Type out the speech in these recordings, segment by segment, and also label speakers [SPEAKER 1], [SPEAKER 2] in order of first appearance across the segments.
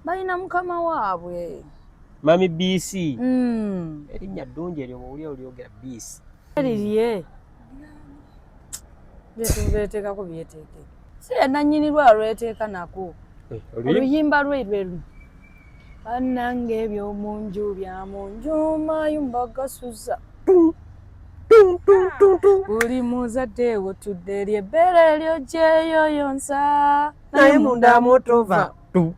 [SPEAKER 1] Balina mukama waabwe.
[SPEAKER 2] Mami BC. Erinnya ddungi eryo bw'owulira olyogera BC.
[SPEAKER 1] Erirye. Byetubeeteekako byeteeke. Si ye nannyini lwe alweteeka nako.
[SPEAKER 2] Eh,
[SPEAKER 1] Oluyimba lwe lwe luno. Bannange eby'omu nju bya mu nju mayumba gasuza. Buli muzadde wotudde eri ebbeere lyogyeyoyonsa.
[SPEAKER 2] Naye munda mutova. Tu,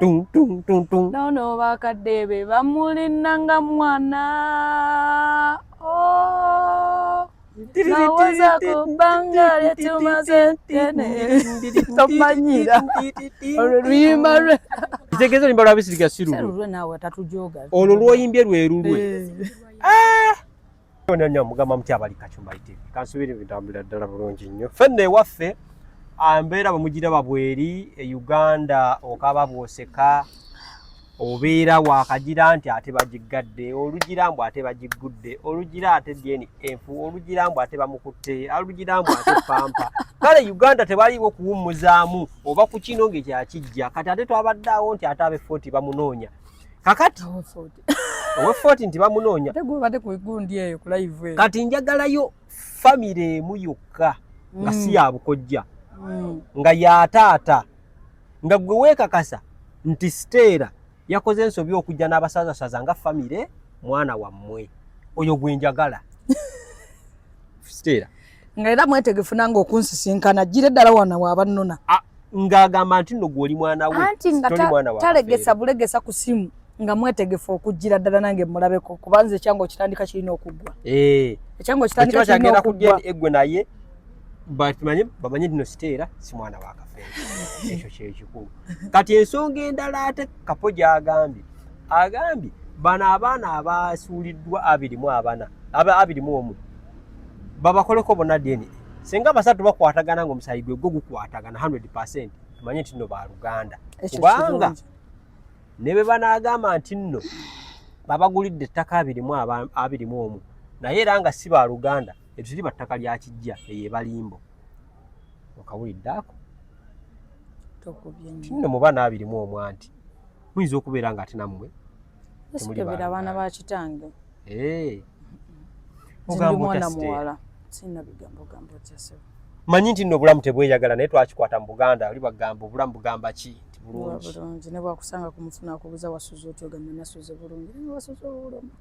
[SPEAKER 2] tu, tu, tu, tu.
[SPEAKER 1] Nono bakadde be bamulina nga mwana. Oh. Lowooza ku bbanga lye tumaze ddene. Tomanyira. Olwo luyimba lwe.
[SPEAKER 2] Kitegeeza oluyimba lwa Bisirika si lulwe.
[SPEAKER 1] Lulwe naawe tatujoga.
[SPEAKER 2] Olwo lw'oyimbye lwe lulwe.
[SPEAKER 1] Eh.
[SPEAKER 2] Nnyo mugamba mutya abali Kachumbali TV. Kansuubire bitambulira ddala bulungi nnyo. Ffenna ewaffe embeera bwe mugiraba bweri e Uganda, okaaba bw'oseka, obeera wakagira nti ate bagiggadde, olugira mbu ate bagiggudde, olugira ate DNA enfu, olugira mbu ate bamukutte, olugira mbu ate pampa. Kale Uganda tebaliiwo kuwummuzaamu oba ku kino ng'ekyakijja. Kati ate twabadde awo nti ate ab'e Fort bamunoonya. Kakati owe Fort nti bamunoonya.
[SPEAKER 1] Ate gwe obadde ku gundi eyo ku live eyo.
[SPEAKER 2] Kati njagalayo famire emu yokka nga si ya bukojja, nga ya taata, nga gwe weekakasa nti Stella yakoze ensobi okujja n'abasazasaza nga famire mwana wammwe oyo gwe njagala. Stella
[SPEAKER 1] nga era mwetegefu nange okunsisinkana gira eddala wano waaba nnona.
[SPEAKER 2] Ng'agamba nti nno gwe oli mwana we,
[SPEAKER 1] anti nga
[SPEAKER 2] toli mwana wa
[SPEAKER 1] talegesa
[SPEAKER 2] Kafeero.
[SPEAKER 1] Bulegesa ku simu nga mwetegefu okujjira ddala nange mulabeko, kuba nze ekyange okitandika kirina okuggwa. Ekyange okitandika
[SPEAKER 2] ekiba
[SPEAKER 1] kirina
[SPEAKER 2] kyagenda kujja
[SPEAKER 1] okuggwa.
[SPEAKER 2] Eggwe naye bamanye bamanye nti no Stella si mwana wa Kafeero, ekyo kyekikulu. Kati ensonga endala ate Kapo gy'agambye, agambye bano abaana abasuuliddwa 24 aba 21 babakoleko bonna DNA. Singa basatu bakwatagana ng'omusaayi gwe gwo gukwatagana 100%, tumanye nti nno baluganda,
[SPEAKER 1] Ekyo
[SPEAKER 2] kubanga
[SPEAKER 1] kirungi.
[SPEAKER 2] ne bwe banaagamba nti nno babagulidde ettaka 21 naye era nga si baluganda, eryo teriba ttaka lya kijja, eyo ebalimbo. Okawulidde ako?
[SPEAKER 1] Tokubye nnyo.
[SPEAKER 2] Nno muba n'abiri mu omu anti muyinza okubeera nga ate nammwe temuli
[SPEAKER 1] Sikebera abaana
[SPEAKER 2] baluganda.
[SPEAKER 1] ba kitange.
[SPEAKER 2] Eh.
[SPEAKER 1] Nze ndi
[SPEAKER 2] Ogamba otya,
[SPEAKER 1] mwana
[SPEAKER 2] Stella?
[SPEAKER 1] muwala, sirina bigambo gamba otya ssebo.
[SPEAKER 2] Manyi nti nno obulamu tebweyagala, naye twakikwata mu Buganda, oli bagamba obulamu bugamba ki nti
[SPEAKER 1] Buba
[SPEAKER 2] bulungi.
[SPEAKER 1] Bulungi, ne bwakusanga ku mufuna akubuuza wasuze otya, ogamba nasuze bulungi, naye wasuze obuloma.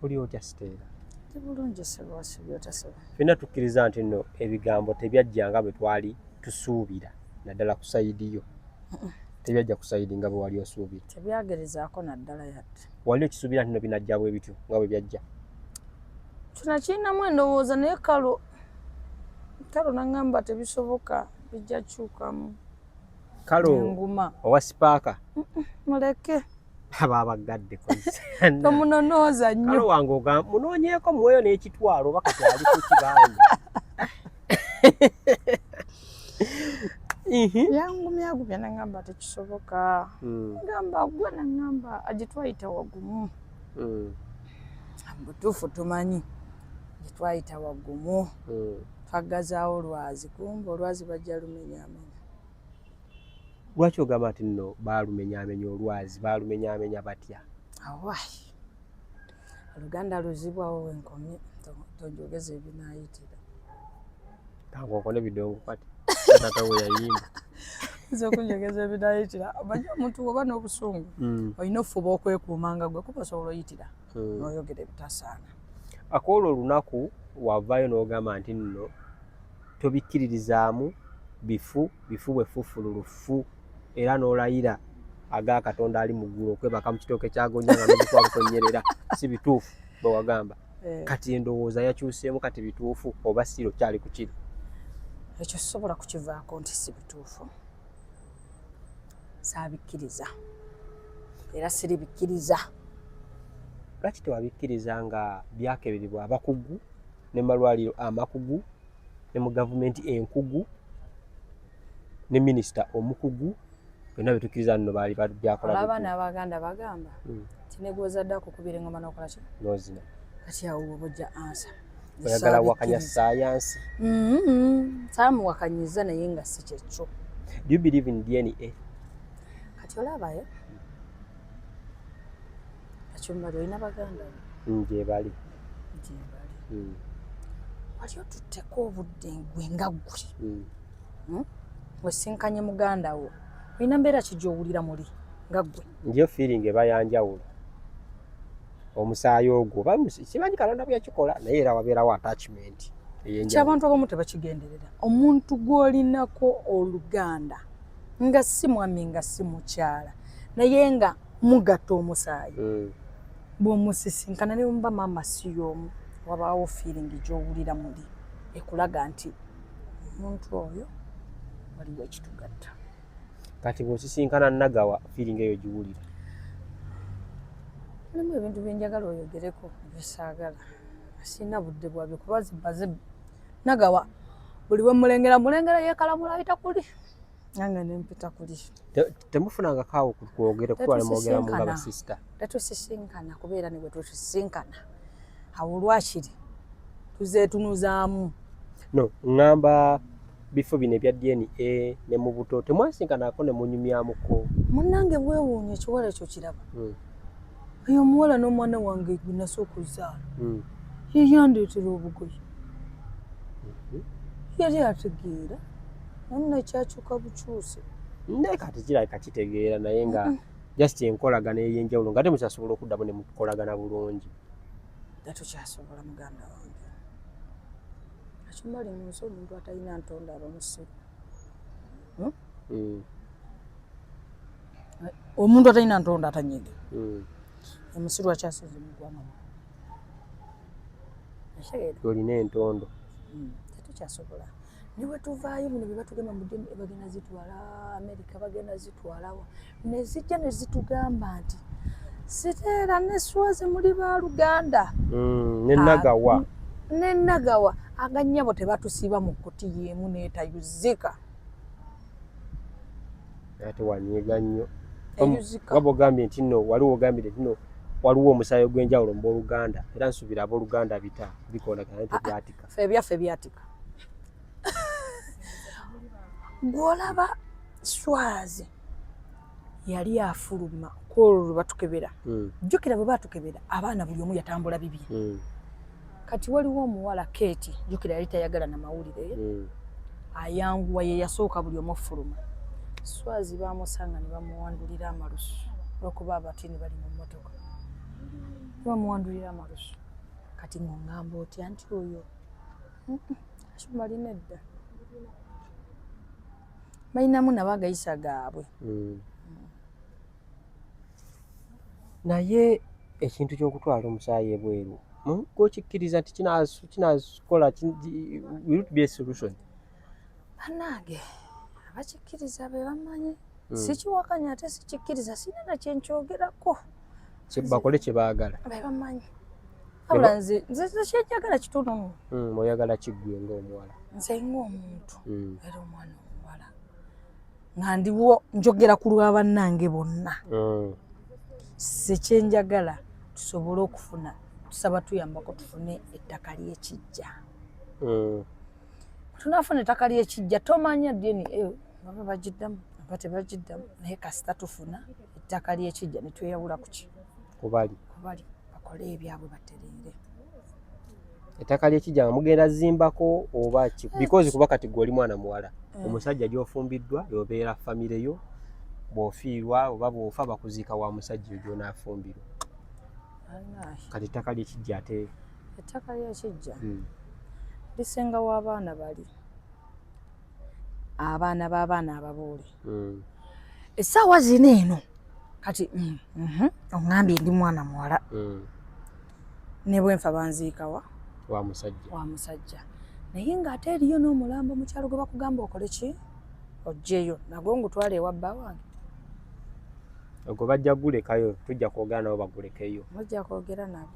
[SPEAKER 2] Oli otya, Stella?
[SPEAKER 1] Ndi bulungi ssebo, wasibye otya ssebo?
[SPEAKER 2] Ffenna tukkiriza nti nno ebigambo tebyajja nga bwe twali tusuubira, naddala ku side yo tebyajja ku side nga bwe wali osuubira.
[SPEAKER 1] Tebyagerezaako naddala yadde.
[SPEAKER 2] Wali okisuubira nti nno binajja bwe bityo nga bwe byajja?
[SPEAKER 1] Kino kirinamu endowooza, naye kalo kalo naŋŋamba tebisoboka, bijja kyukamu.
[SPEAKER 2] Kalo
[SPEAKER 1] Enguma.
[SPEAKER 2] Owa sipaaka?
[SPEAKER 1] Muleke.
[SPEAKER 2] Aba abagadde.
[SPEAKER 1] Tomunonooza nnyo.
[SPEAKER 2] Kalo wange ogamba munoonyeeko muweeyo n'ekitwalo oba kati ali ku kibanja.
[SPEAKER 1] Yangumyagumya naŋŋamba tekisoboka. Ngamba gwe, naŋŋamba agitwayita wagumu. Butuufu tumanyi gye twayita wagumu. Twaggazaawo lwazi, kumbe olwazi bajja lumenyaamenya.
[SPEAKER 2] Lwaki ogamba nti nno baalumenyaamenya olwazi? Baalumenyaamenya batya?
[SPEAKER 1] Awayi, oluganda luzibu, awo wenkomye, tonjogeza ebinaayitira.
[SPEAKER 2] Kankonkone bidongo kati taata we yayimba.
[SPEAKER 1] Nza okunjogeza ebinaayitira, omanyi omuntu oba n'obusungu olina ofuba okwekuuma nga gwe, kuba osobola oyitira n'oyogera ebitasaana.
[SPEAKER 2] Akoolwo olunaku wavaayo n'ogamba nti nno tobikkiririzaamu, bifu bifu bwe fufululufu, era n'olayira aga Katonda ali mu ggulu okwebaka mu kitooke kyagonya nga n'obukuba butonyerera si bituufu bwe wagamba.
[SPEAKER 1] Eh.
[SPEAKER 2] Kati endowooza yakyuseemu kati bituufu oba siro kyali ku kiri?
[SPEAKER 1] Ekyo sisobola kukivaako nti si bituufu, saabikkiriza era siribikkiriza.
[SPEAKER 2] Lwaki tewabikkiriza nga byakeberebwa abakugu ne malwaliro amakugu ne mu gavumenti enkugu ne minisita omukugu, byonna betukkiriza nno baali byakola?
[SPEAKER 1] Olaba n'Abaganda bagamba ti ne gwozadde akukubira engoma n'okola ki?
[SPEAKER 2] Nozina.
[SPEAKER 1] Kati awo woba ojja ansa.
[SPEAKER 2] Oyagala wakanya saayansi.
[SPEAKER 1] Saamuwakanyiza, naye nga si kyekyo.
[SPEAKER 2] Do you believe in DNA?
[SPEAKER 1] Kati olabayo Kachumbali, olina baganda bo?
[SPEAKER 2] Gyebali.
[SPEAKER 1] Gyebali. Wali otutteko obudde gwe nga ggwe Osinkanye muganda wo, olina mbeera ki gy'owulira muli nga ggwe?
[SPEAKER 2] Njo feeling eba yanjawulo, omusaayi ogwo oba simanyi Katonda bwe yakikola, naye era wabeerawo attachment
[SPEAKER 1] ey'enjawulo. Kyabantu abamu tebakigenderera. Omuntu gw'olinako oluganda nga si mwami nga si mukyala, naye nga mugatta omusaayi, bw'omusisinkana ne muba maama si y'omu, wabaawo feeling gy'owulira muli ekulaga nti omuntu oyo waliwo ekitugatta.
[SPEAKER 2] Kati bw'osisinkana Nagawa, feeling eyo giwulira?
[SPEAKER 1] Mulimu ebintu byenjagala oyogereko byesaagala, sirina budde bwabyo kuba zibaze. Nagawa buli bwe mulengera mulengera yekalamula ayita kuli, nange nempita kuli.
[SPEAKER 2] Temufunangako awo kwogera kutwala mwogeramu nga basisita?
[SPEAKER 1] Tetusisinkana, kubeera ne bwe tusisinkana awo lwakiri tuzeetunuzaamu.
[SPEAKER 2] No ŋŋamba bifo bino ebya DNA ne mu buto temwasinkanako ne munyumyamuko?
[SPEAKER 1] Munnange, weewuunya ekiwala ekyo kiraba. Oyo omuwala n'omwana wange gwe nasooka ozaala ye yandeetera obugoye. Yali ategeera, nonna ekyakyuka bukyuse.
[SPEAKER 2] Naye kati kirabika kitegeera, naye nga just enkolagana ey'enjawulo nga temukyasobola okuddamu ne mukolagana bulungi.
[SPEAKER 1] Tetukyasobola, muganda wange. Akimbali mu nsi omuntu atalina ntonda aba musiru. Omuntu atalina ntonda atanyiga, omusiru akyasinze mu ggwanga muno. Okitegeera?
[SPEAKER 2] Olina entondo.
[SPEAKER 1] Tetukyasobola. Ne bwe tuvaayo, bino bye batugamba mu DNA bagenda zitwala Amerika, bagenda zitwalawa, ne zijja ne zitugamba nti Siteera ne Swazi muli baluganda.
[SPEAKER 2] Ne Nagawa.
[SPEAKER 1] Ne Nagawa. Aganyabo tebatusiba mu kutiya emu n'etayuzika.
[SPEAKER 2] Ate wanyiiga nnyo.
[SPEAKER 1] Eyuzika.
[SPEAKER 2] Nga bwogambye nti nno waliwo, ogambire nti nno waliwo omusaayi ogw'enjawulo mu booluganda, era nsuubira abooluganda bita bikolagana naye tebyatika.
[SPEAKER 1] Ffe ebyaffe byatika. Gw'olaba Swazi yali afuluma kwolwo lwe batukebera. Jjukira bwe batukebera abaana buli omu yatambula bibye. Kati waliwo omuwala Keeti, jjukira yali tayagala na mawulire, ayanguwa, ye yasooka buli omu ofuluma. Swazi bamusanga ne bamuwandulira amalusu, olwokuba abatini bali mu mmotoka, bamuwandulira amalusu. Kati ng'oŋŋamba otya nti oyo akimalina edda balinamu nabo agayisa gaabwe.
[SPEAKER 2] Naye ekintu ky'okutwala omusaayi ebweru gwokikkiriza nti kinakola, will it be a solution?
[SPEAKER 1] Bannange, abakikkiriza be bamanyi. Sikiwakanya ate sikikkiriza, sirina nakyenkyogerako.
[SPEAKER 2] Bakole kye baagala.
[SPEAKER 1] Be bamanyi, wabula nze kyenjagala kitono.
[SPEAKER 2] Oyagala kiggwe ng'omuwala?
[SPEAKER 1] Nze ng'omuntu era omwana omuwala nga ndiwo njogera ku lwa bannange bonna, si kyenjagala tusobole okufuna, tusaba tuyambako tufune ettaka ly'ekijja. Tunafuna ettaka ly'ekijja, tomanya DNA baba bagiddamu oba tebagiddamu, naye kasita tufuna ettaka ly'ekijja ne tweyawula ku ki?
[SPEAKER 2] Kubali.
[SPEAKER 1] Kubali, bakole ebyabwe batereere.
[SPEAKER 2] Ettaka ly'ekijja nga mugenda zimbako oba ki? Because kuba kati gwe oli mwana muwala, omusajja gy'ofumbiddwa yobeera famire yo, bw'ofiirwa oba bw'ofa bakuziika wa musajja oyo gy'onaafumbirwa. Kati ettaka ly'ekijja ate?
[SPEAKER 1] Ettaka ly'ekijja lisenga w'abaana bali abaana b'abaana ababuule. Essaawa zino eno kati oŋŋambye ndi mwana muwala, ne bwenfa banziikawa?
[SPEAKER 2] Wa musajja.
[SPEAKER 1] Wa musajja, naye ng'ate eriyo n'omulambo mu kyalo gwe bakugamba okole ki, oggyeyo nagwo ngutwale ewa bba wange.
[SPEAKER 2] Ogwo bajja gulekayo, tujja kwogera nabo bagulekeyo.
[SPEAKER 1] Mujja kwogera nabo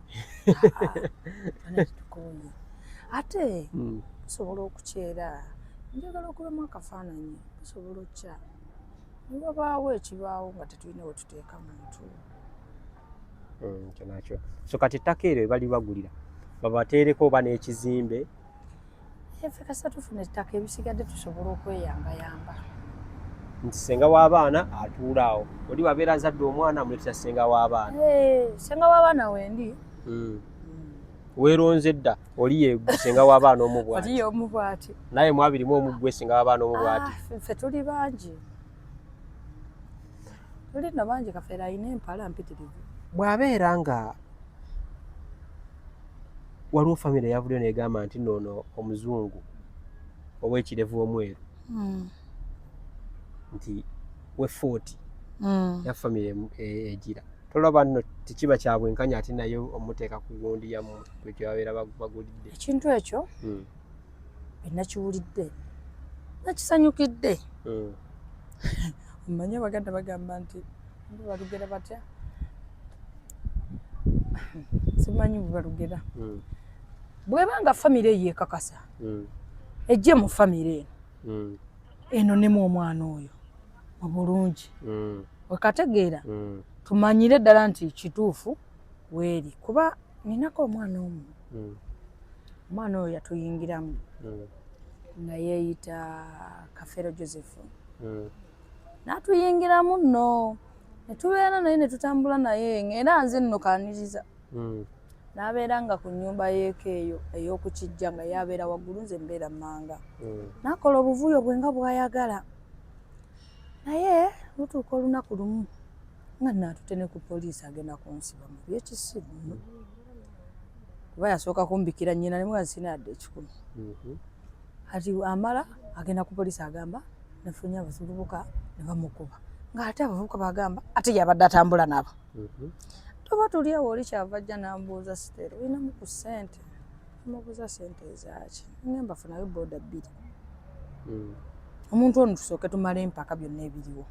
[SPEAKER 1] tukoye ate tusobola okukyera, njagala okubamu akafaananyi, tusobola okya niwabaawo ekibaawo nga tetulina we tuteeka muntu.
[SPEAKER 2] Ekyo nakyo. So kati ettaka eryo bali bagulira babateereko oba n'ekizimbe?
[SPEAKER 1] Ffe kasita tufuna ettaka, ebisigadde tusobola okweyambayamba.
[SPEAKER 2] Nti senga w'abaana atuula awo, oli wabeera azadde omwana amuleetera senga w'abaana.
[SPEAKER 1] Senga w'abaana wendi.
[SPEAKER 2] Weeronze dda, oli ye senga w'abaana omu bw'ati.
[SPEAKER 1] Oli omu bw'ati.
[SPEAKER 2] Naye mu 21 ggwe senga w'abaana omu bw'ati.
[SPEAKER 1] Ffe tuli bangi, tuli nno bangi. Kafeero alina empala mpitirivu.
[SPEAKER 2] Bw'abeera nga waliwo famire eyavuddeyo negamba nti noono omuzungu ow'ekirevu omweru nti we 40 ya famire egira tolaba nno tekiba kya bwenkanya ate naye omuteeka ku gundi yammwe ekyo babeera bagulidde.
[SPEAKER 1] Ekintu ekyo enakiwulidde nakisanyukidde. Omanyi Abaganda bagamba nti balugera batya, simanyi bwe balugera. Bwebanga famire eyo ekakasa ejje mu famire eno enonemu omwana oyo mu bulungi, wekategeera tumanyire ddala nti kituufu weeri, kuba ninako omwana omu. Omwana oyo yatuyingiramu nga yeeyita Kafeero Joseph. N'atuyingiramu nno ne tubeera naye ne tutambula naye, era nze nno kaniriza. N'abeera nga ku nnyumba yeeko eyo ey'okukijja, nga yabeera waggulu, nze mbeera mmanga. N'akola obuvuyo bwe nga bw'ayagala, naye lutuuka olunaku lumu nga naatute ne ku poliisi, agenda kunsiba mu byekisiru nno, kuba yasooka kumbikira nnyina ne mugazi sina yadde 100. Kati amala agenda ku poliisi, agamba nafunye abavubuka ne bamukuba, ng'ate abavubuka bagamba ate yabadde atambula nabo. Tuba tuli awo, oli kyava ajja n'ambuuza, "Siteera, olinamu ku ssente?" Mubuuza, "Ssente ezaaki?" Ngamba, "Funayo booda bbiri." Omuntu ono tusooke tumale empaka byonna ebiriwo.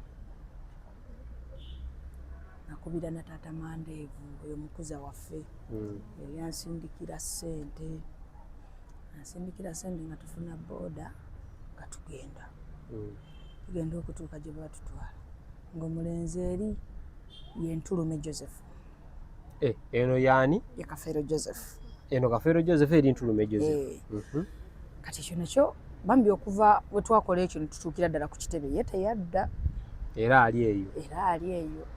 [SPEAKER 1] Nakubira na taata Mandeevu oyo mukuza waffe. Yansindikira ssente, ansindikira ssente nga tufuna booda nga tugenda. Tugenda okutuuka gye batutwala ng'omulenzi eri ye Ntulume Joseph.
[SPEAKER 2] Eh, eno yaani?
[SPEAKER 1] Ye Kafeero Joseph.
[SPEAKER 2] Eno Kafeero Joseph, eri Ntulume Joseph.
[SPEAKER 1] Eh. Kati ekyo nakyo bambi, okuva we twakola ekyo netutuukira ddala ku kitebe, ye teyadda.
[SPEAKER 2] Era ali eyo.
[SPEAKER 1] Era ali eyo,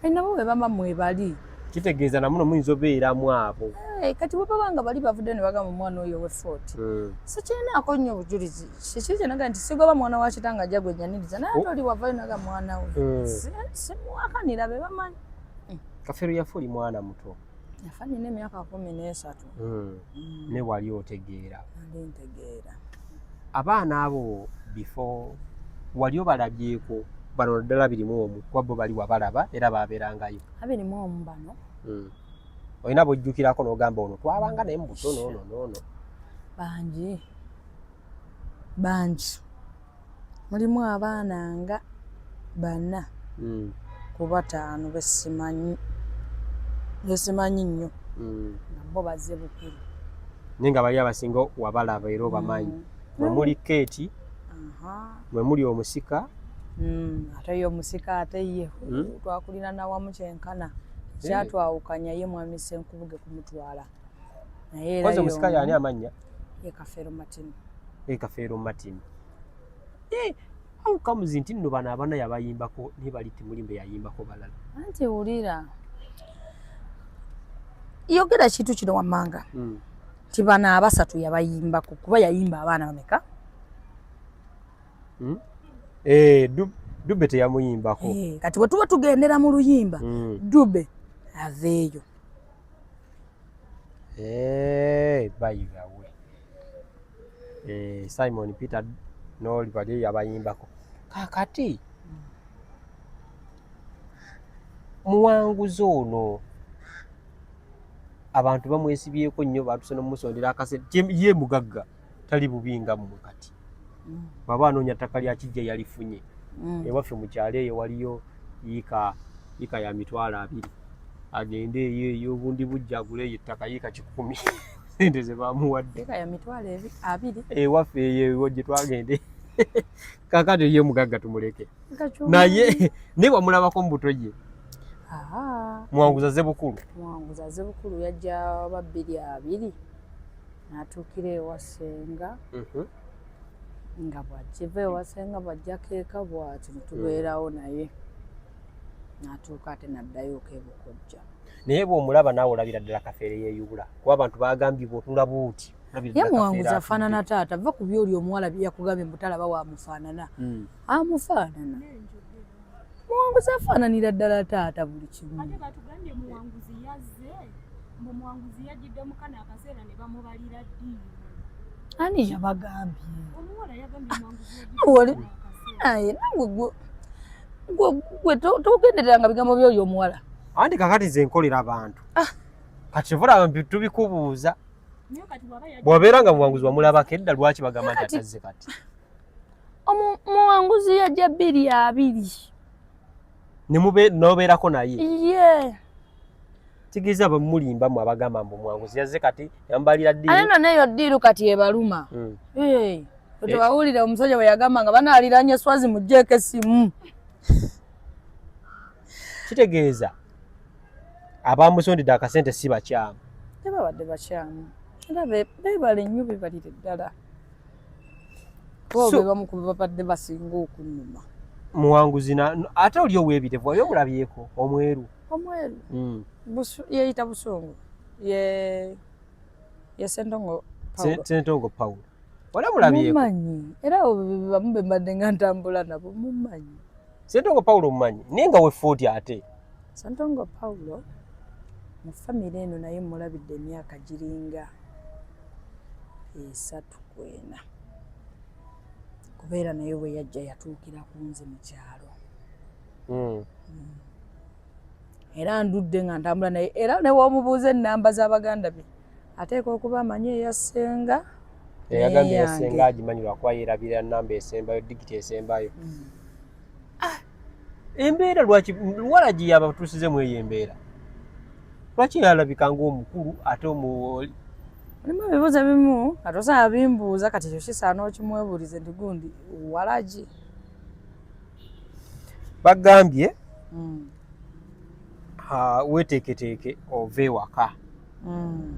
[SPEAKER 1] kati nabo bwe baba mwebali.
[SPEAKER 2] Kitegeeza namuno muyinza obeeramu abo.
[SPEAKER 1] Eh, kati bwe baba nga bali bavudde ne bagamba omwana oyo owe 40, sikirinaako nnyo obujulizi. Kiki kyenaga nti sigoba mwana wa kitanga ajja gwe nyaniriza, naye ate oli wavayo naga mwana we. Simuwakanira, be bamanyi.
[SPEAKER 2] Kafeero yafa oli mwana muto.
[SPEAKER 1] Yafa nina emyaka 13.
[SPEAKER 2] Ne wali otegeera?
[SPEAKER 1] Nali ntegeera.
[SPEAKER 2] Abaana abo before wali obalabyeko, bano naddala 21, kuba bo bali wabalaba era babeerangayo?
[SPEAKER 1] 21 bano?
[SPEAKER 2] Olina bwojjukirako n'ogamba ono twabanga naye mu buto, noono noono?
[SPEAKER 1] Bangi bangi, mulimu abaana nga bana ku bataano besimanyi, besimanyi nnyo, nga bo bazze bukulu.
[SPEAKER 2] Naye nga bali abasinga wabalaba era obamanyi. Mwe muli Keeti, mwe muli omusika.
[SPEAKER 1] Ate ye omusika, ate ye twakulira nawamu kyenkana, kyatwawukanya ye mwami Senkubuge kumutwala naye era
[SPEAKER 2] Kozi omusika
[SPEAKER 1] y'omu.
[SPEAKER 2] Yani amannya?
[SPEAKER 1] Ye Kafeero Martin.
[SPEAKER 2] E Kafeero Martin. Eh, how comes nti nno bano abana yabayimbako naye bali temulimbe yayimbako balala?
[SPEAKER 1] Anti wulira, yogera kintu kino wammanga nti bano abasatu yabayimbako, kuba yayimba abaana bameka?
[SPEAKER 2] Eh, Dube teyamuyimbako.
[SPEAKER 1] Eh, kati bwe tuba tugendera mu luyimba, Dube aveeyo.
[SPEAKER 2] Eh, by the way. Eh, Simon Peter n'oli bali yabayimbako. Kaakati muwanguzi ono abantu bamwesibyeko nnyo, batuse n'omumusondera akasente. Ye mugagga, tali bubi nga mmwe. Kati bw'aba anoonya ttaka lya kijja yalifunye. Ewaffe mu kyalo eyo waliyo yiika, yiika ya 20,000. Agende eyo eyo obundi bujja agule eyo ettaka yiika 100, sente ze bamuwadde.
[SPEAKER 1] Yiika ya 20,000?
[SPEAKER 2] Ewaffe eyo ewo gye twagende. Kaakati ye mugagga, tumuleke, naye wamulabako mu buto ye? Muwanguzi azze bukulu.
[SPEAKER 1] Muwanguzi azze bukulu, yajja ba 2020 n'atuukira ewa ssenga. Nga bw'akiva ewa ssenga bw'ajjako eka bw'atyo ne tubeerawo naye n'atuuka ate n'addayo ok'ebukojja.
[SPEAKER 2] Naye bw'omulaba naawe olabira ddala Kafeero yeeyubula kuba abantu baagambye bw'otunula bw'oti
[SPEAKER 1] ye Muwanguzi afaanana taata va ku byoli omuwala bye yakugambye mbu talaba waamufaanana hmm. Amufaanana Muwanguzi afaananira ddala taata buli kimu.
[SPEAKER 3] Ate batugambye Muwanguzi yazze mbu Muwanguzi yajjidde mu kano akaseera ne bamubalira ddiiru.
[SPEAKER 1] Ani yabagambye?
[SPEAKER 3] Omuwala yagambye Muwanguzi yajjidde mu kano akaseera.
[SPEAKER 1] Naye nawe gwe togendereranga bigambo by'oli omuwala.
[SPEAKER 2] Anti kakati nze nkolera abantu. Ah. Kati kyova olaba tubikubuuza. Bw'obeera nga Muwanguzi wamulabako edda lwaki bagamba nti atazze kati?
[SPEAKER 1] Omuwanguzi yajja 2020
[SPEAKER 2] nobeerako naye
[SPEAKER 1] ye
[SPEAKER 2] kigeza bwemulimba mwe abagamba mbu Muwanguzi yazze kati yambalira ddiiru
[SPEAKER 1] ate no neyo ddiiru kati ebaluma hmm. Tewawulira omusajja bwe yagamba nga banaaliranye Swazi mugjeeko essimu.
[SPEAKER 2] Kitegeeza abamusondedde akasente si bakyamu.
[SPEAKER 1] Tebabadde bakyamu era beebale nnyo, beebalire ddala. Bo be bamu ku babadde basinga okunnuma.
[SPEAKER 2] Muwanguzi ate oli ow'ebirevu wali omulabyeko omweru?
[SPEAKER 1] Omweru hmm. Yeeyita Busungu ye Ssentongo Paulo.
[SPEAKER 2] Ssentongo Paulo wali omulabyeko?
[SPEAKER 1] Mumanyi era abo bamu be mbadde nga ntambula nabo mumanyi.
[SPEAKER 2] Ssentongo Paulo omumanyi naye nga wefuuti ate?
[SPEAKER 1] Ssentongo Paulo mu famire eno naye mulabidde emyaka giringa 3 ku 4 kubeera naye bwe yajja yatuukira ku nze mu kyalo. Hmm. Era ndudde nga ntambula naye era ne w'omubuuza ennamba z'abaganda be ateeka okuba amanyi eya ssenga.
[SPEAKER 2] Eyagambye eya ssenga agimanyi lwakuba yeerabira nnamba esembayo digiti esembayo. Hmm. Ah, embeera lwaki walagi yabatuusize mu eyo embeera lwaki yalabika ng'omukulu ate omu
[SPEAKER 1] Mulimu ebibuuzo ebimu ate osanga bimbuuza kati ekyo kisaana okimwebuulize nti gundi walagi.
[SPEAKER 2] Bagambye hmm. weeteeketeeke ove ewaka. Hmm.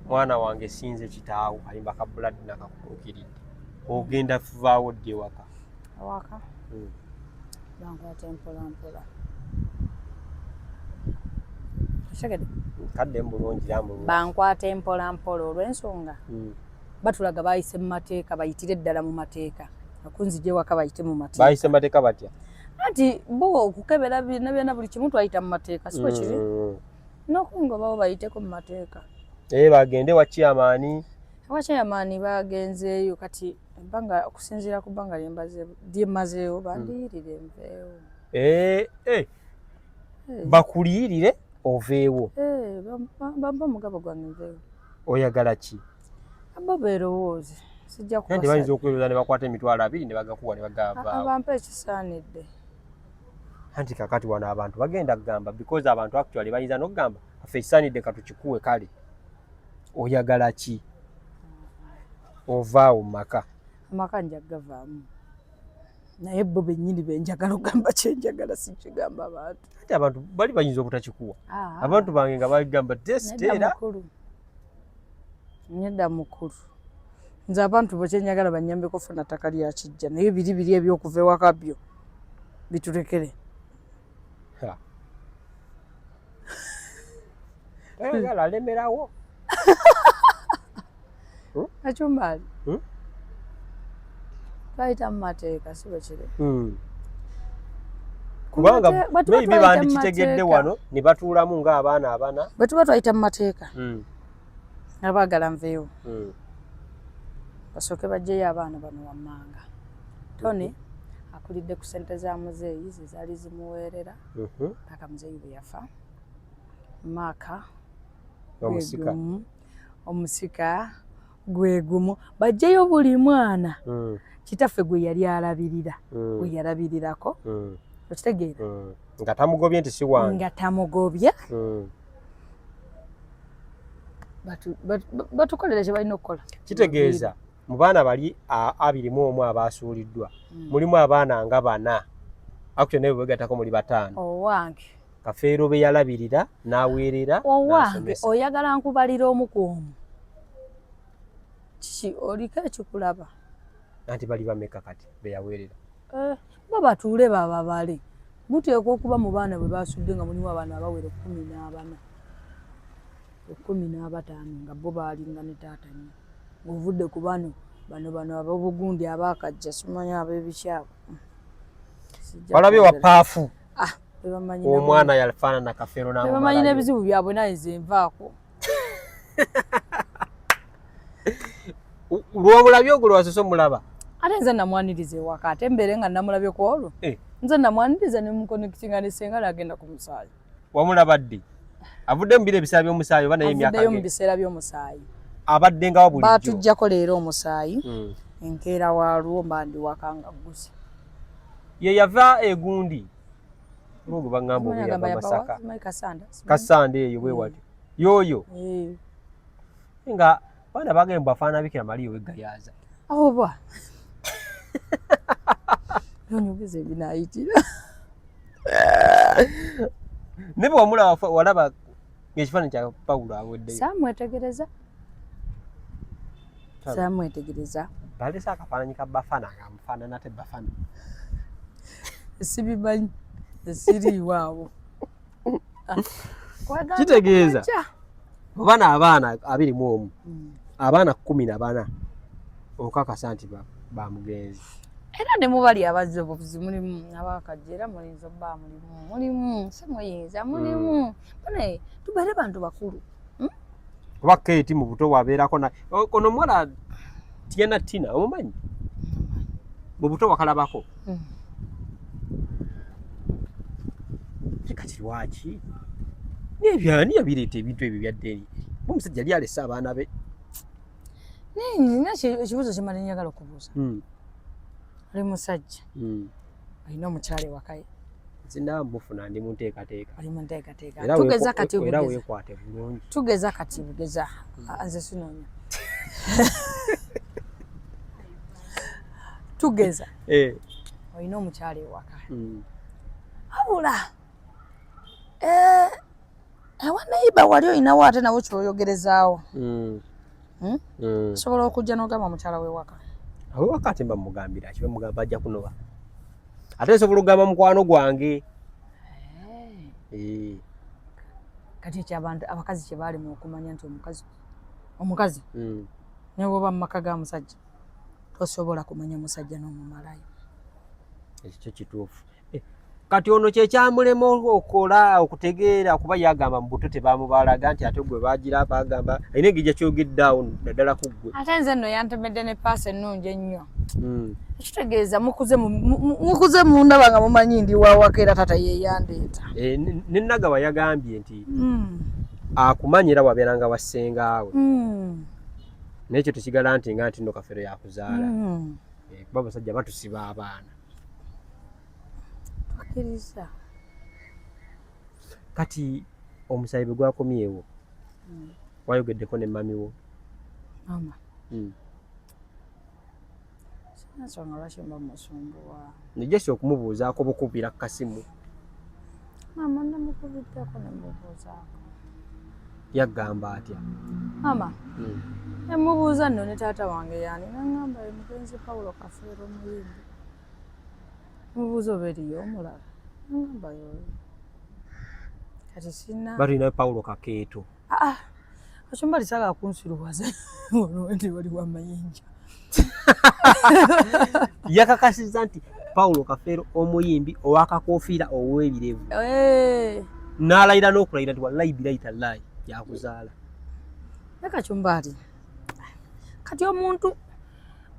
[SPEAKER 2] Mwana wange sinze kitaawo kayimba ka Blood nakakutuukiridde ogenda fuvaawo ddi ewaka?
[SPEAKER 1] Awaka hmm. Bankwata mpola mpola.
[SPEAKER 2] Kadde mbulungi
[SPEAKER 1] bankwata mpola mpola olw'ensonga batulaga bayise mu mateeka bayitire ddala mu mateeka akunzija ewaka bayite mu mateeka.
[SPEAKER 2] Bayise mu mateeka batya?
[SPEAKER 1] Anti bo okukebera byonna byonna buli kimu twayita mu mateeka si bwe kiri? N'okungobawo bayiteko mu mateeka.
[SPEAKER 2] Eh bagende wa chairman.
[SPEAKER 1] Wa chairman bagenzeeyo kati ebbanga okusinziira ku bbanga lyemmazeewo bandiyirire nveewo.
[SPEAKER 2] Eh eh bakuliyirire oveewo.
[SPEAKER 1] Eh bampa omugabo gwange nveewo.
[SPEAKER 2] Oyagala ki?
[SPEAKER 1] Abo beerowooze sijja
[SPEAKER 2] kubasala. Bayinza okwerowooza ne bakwata 20,000 ne bagakuwa ne bagavaawo.
[SPEAKER 1] Abampa ekisaanidde.
[SPEAKER 2] Anti kakati wano abantu bagenda kugamba because abantu actually bayinza n'okugamba ffe ekisaanidde katukikuwe kale oyagala ki? Ovaawo mu maka.
[SPEAKER 1] Amaka nja kugavaamu naye bo bennyini benjagala okugamba kyenjagala sikigamba abantu.
[SPEAKER 2] Ate abantu bali bayinza obutakikuwa. Ah. Abantu bange nga bagamba test era.
[SPEAKER 1] Nedda mukulu. Nze abantu bo kyenjagala bannyambeko funa ttaka lya kijja naye biri biri ebyokuva ewaka byo bitulekere.
[SPEAKER 2] Toyagala alemerawo.
[SPEAKER 1] Kachumbali. Hmm? Twayita mu mateeka si bwe kiri.
[SPEAKER 2] Hmm. Kubanga maybe bandikitegedde wano ne batuulamu ng'abaana abana.
[SPEAKER 1] Bwe tuba twayita mu mateeka. Hmm. Nga baagala nveewo. Basooke baggyeyo abaana bano wammanga. Tony akulidde ku ssente za muzeeyi ze zaali zimuweerera paka muzeeyi bwe yafa. Maaka
[SPEAKER 2] omusika
[SPEAKER 1] omusika gwe gumu bajjeyo buli mwana mm. kitaffe gwe yali alabirira mm. gwe yalabirirako mm. okitegeera
[SPEAKER 2] mm. nga tamugobye nti si wange
[SPEAKER 1] nga tamugobye mm. batukolera kye balina okukola
[SPEAKER 2] kitegeeza mu baana bali 21 abaasuuliddwa mm. mulimu abaana nga bana actually naye bwegatako muli 5
[SPEAKER 1] owange
[SPEAKER 2] Kafeero be yalabirira n'aweerera
[SPEAKER 1] owange oyagala nkubalira omu ku omu Kiki oliko ekikulaba?
[SPEAKER 2] Anti bali bameka kati beyaweerera?
[SPEAKER 1] Eh, bo batuule bababale. Muteekwa okuba mu baana bwe basudde nga mulimu abaana abawera 14, 15 nga bo baalinga ne taata nnyo. Ng'ovudde ku bano bano bano ab'obugundi abaakajja simanyi ab'ebikyabo.
[SPEAKER 2] Walabye wa paafu.
[SPEAKER 1] Ah, bebamanyi
[SPEAKER 2] omwana yafaanana Kafeero
[SPEAKER 1] n'amumalayo. Bebamanyi n'ebizibu byabwe naye nze nvaako.
[SPEAKER 2] Lwomulabye ogwo lwasose omulaba?
[SPEAKER 1] Ate nze namwaniriza ewaka, ate mbeere nga namulabye ku olwo.
[SPEAKER 2] Eh.
[SPEAKER 1] Nze namwaniriza ne mukonekitinga ne ssenga n'agenda ku musaayi.
[SPEAKER 2] Wamulaba ddi? Avudde mu biro ebiseera by'omusaayi oba naye emyaka
[SPEAKER 1] Avuddeyo mu biseera by'omusaayi.
[SPEAKER 2] Abadde nga wa bulijjo.
[SPEAKER 1] Baatuggyako leero omusaayi. Enkeera waalwo mba ndi waka nga gguze.
[SPEAKER 2] Ye yava egundi. Olwo baŋŋamba oba yava Masaka.
[SPEAKER 1] Kasanda.
[SPEAKER 2] Kasanda eyo bwe watyo. Yooyo.
[SPEAKER 1] Eh.
[SPEAKER 2] Nga baana bagenda bafaanana Bikira Maria ow'e Gayaza.
[SPEAKER 1] Oba. Onyogeza ebinaayitira.
[SPEAKER 2] Naye bwe wamulaba walaba ng'ekifaananyi kya Pawulo aweddeyo.
[SPEAKER 1] Saamwetegereza. Saamwetegereza.
[SPEAKER 2] Baleese akafaananyi ka Bafana ng'amufaanana ate Bafana.
[SPEAKER 1] Sibimanyi. Siriiwo awo.
[SPEAKER 2] Kitegeeza oba n'abaana 21 abaana 14 okakasa nti ba mugenzi.
[SPEAKER 1] Era ne mubali abazze obuvuzi mulimu abakajja era muyinza obba mulimu mulimu si muyinza mulimu bane tubeere bantu bakulu.
[SPEAKER 2] Kuba Kate mu buto wabeerako na ono omuwala Tiana Tina omumanyi? Mu buto wakalabako? Kati lwaki? N'ebyani yabireeta ebintu ebyo byadde eri? Omusajja yali alese abaana be.
[SPEAKER 1] Naye nina ekibuuzo kye mbadde njagala okubuuza. Oli musajja. Olina omukyala ewaka ye.
[SPEAKER 2] Nze mufuna ndi mu nteekateeka.
[SPEAKER 1] Oli mu nteekateeka. Tugeza kati
[SPEAKER 2] era weekwate bulungi.
[SPEAKER 1] Tugeza kati bugeza. Nze sinoonya. Tugeza. Olina omukyala ewaka. Wabula ewa neighbor wali olinawo ate nawe kyoyogerezaawo. Osobola okujja n'ogamba omukyala w'ewaka.
[SPEAKER 2] Awewaka ate mba mugambira ki bamugamba ajja kunoba. Ate nsobola okugamba mukwano gwange.
[SPEAKER 1] Kati ekyo abantu abakazi kye baali mu okumanya nti omukazi ne bw'oba mu maka ga musajja tosobola kumanya musajja n'omumalayo.
[SPEAKER 2] Ekyo kyo kituufu. Kati ono kye kyamulema okola okutegeera kuba yagamba mu buto tebamubalaga nti ate gwe bagira bagamba alina engeri gyakyogedde awo naddala ku ggwe.
[SPEAKER 1] Ate nze nno yantemedde ne paasi ennungi ennyo. Ekitegeeza mukuze mundaba nga mumanyi ndi wawaka era taata ye yandeeta.
[SPEAKER 2] Ne Nagawa yagambye nti akumanyi era wabeeranga wa ssengaawe. Naye ekyo tekigala nti nga nti nno Kafeero yakuzaala. Kuba abasajja batusiba abaana.
[SPEAKER 1] Akkiriza.
[SPEAKER 2] Kati omusaayi bwe gwakomyewo wayogeddeko ne mami wo?
[SPEAKER 1] Mama. Sina nsonga lwaki mba musumbuwa.
[SPEAKER 2] Nijja okumubuuzaako bukubira ku kasimu.
[SPEAKER 1] Mama namukubiddeko ne mubuuzaako.
[SPEAKER 2] Yagamba atya?
[SPEAKER 1] Mama. Ne mubuuza nno ne taata wange yaani n'aŋŋamba ye mugenzi Paulo Kafeero omuyimbi. Mubuuza oba eriyo omulala. N'aŋŋamba y'oyo. Kati sina.
[SPEAKER 2] Batulina Paulo Kakeeto.
[SPEAKER 1] Ah, Kachumbali saagala kunsiruwaza ono nti waliwo amayinja.
[SPEAKER 2] Yakakasizza nti Paulo Kafeero omuyimbi ow'akakoofiira ow'ebirevu. N'alayira n'okulayira nti wallahi bilayi tallahi yakuzaala.
[SPEAKER 1] Ne Kachumbali. Kati omuntu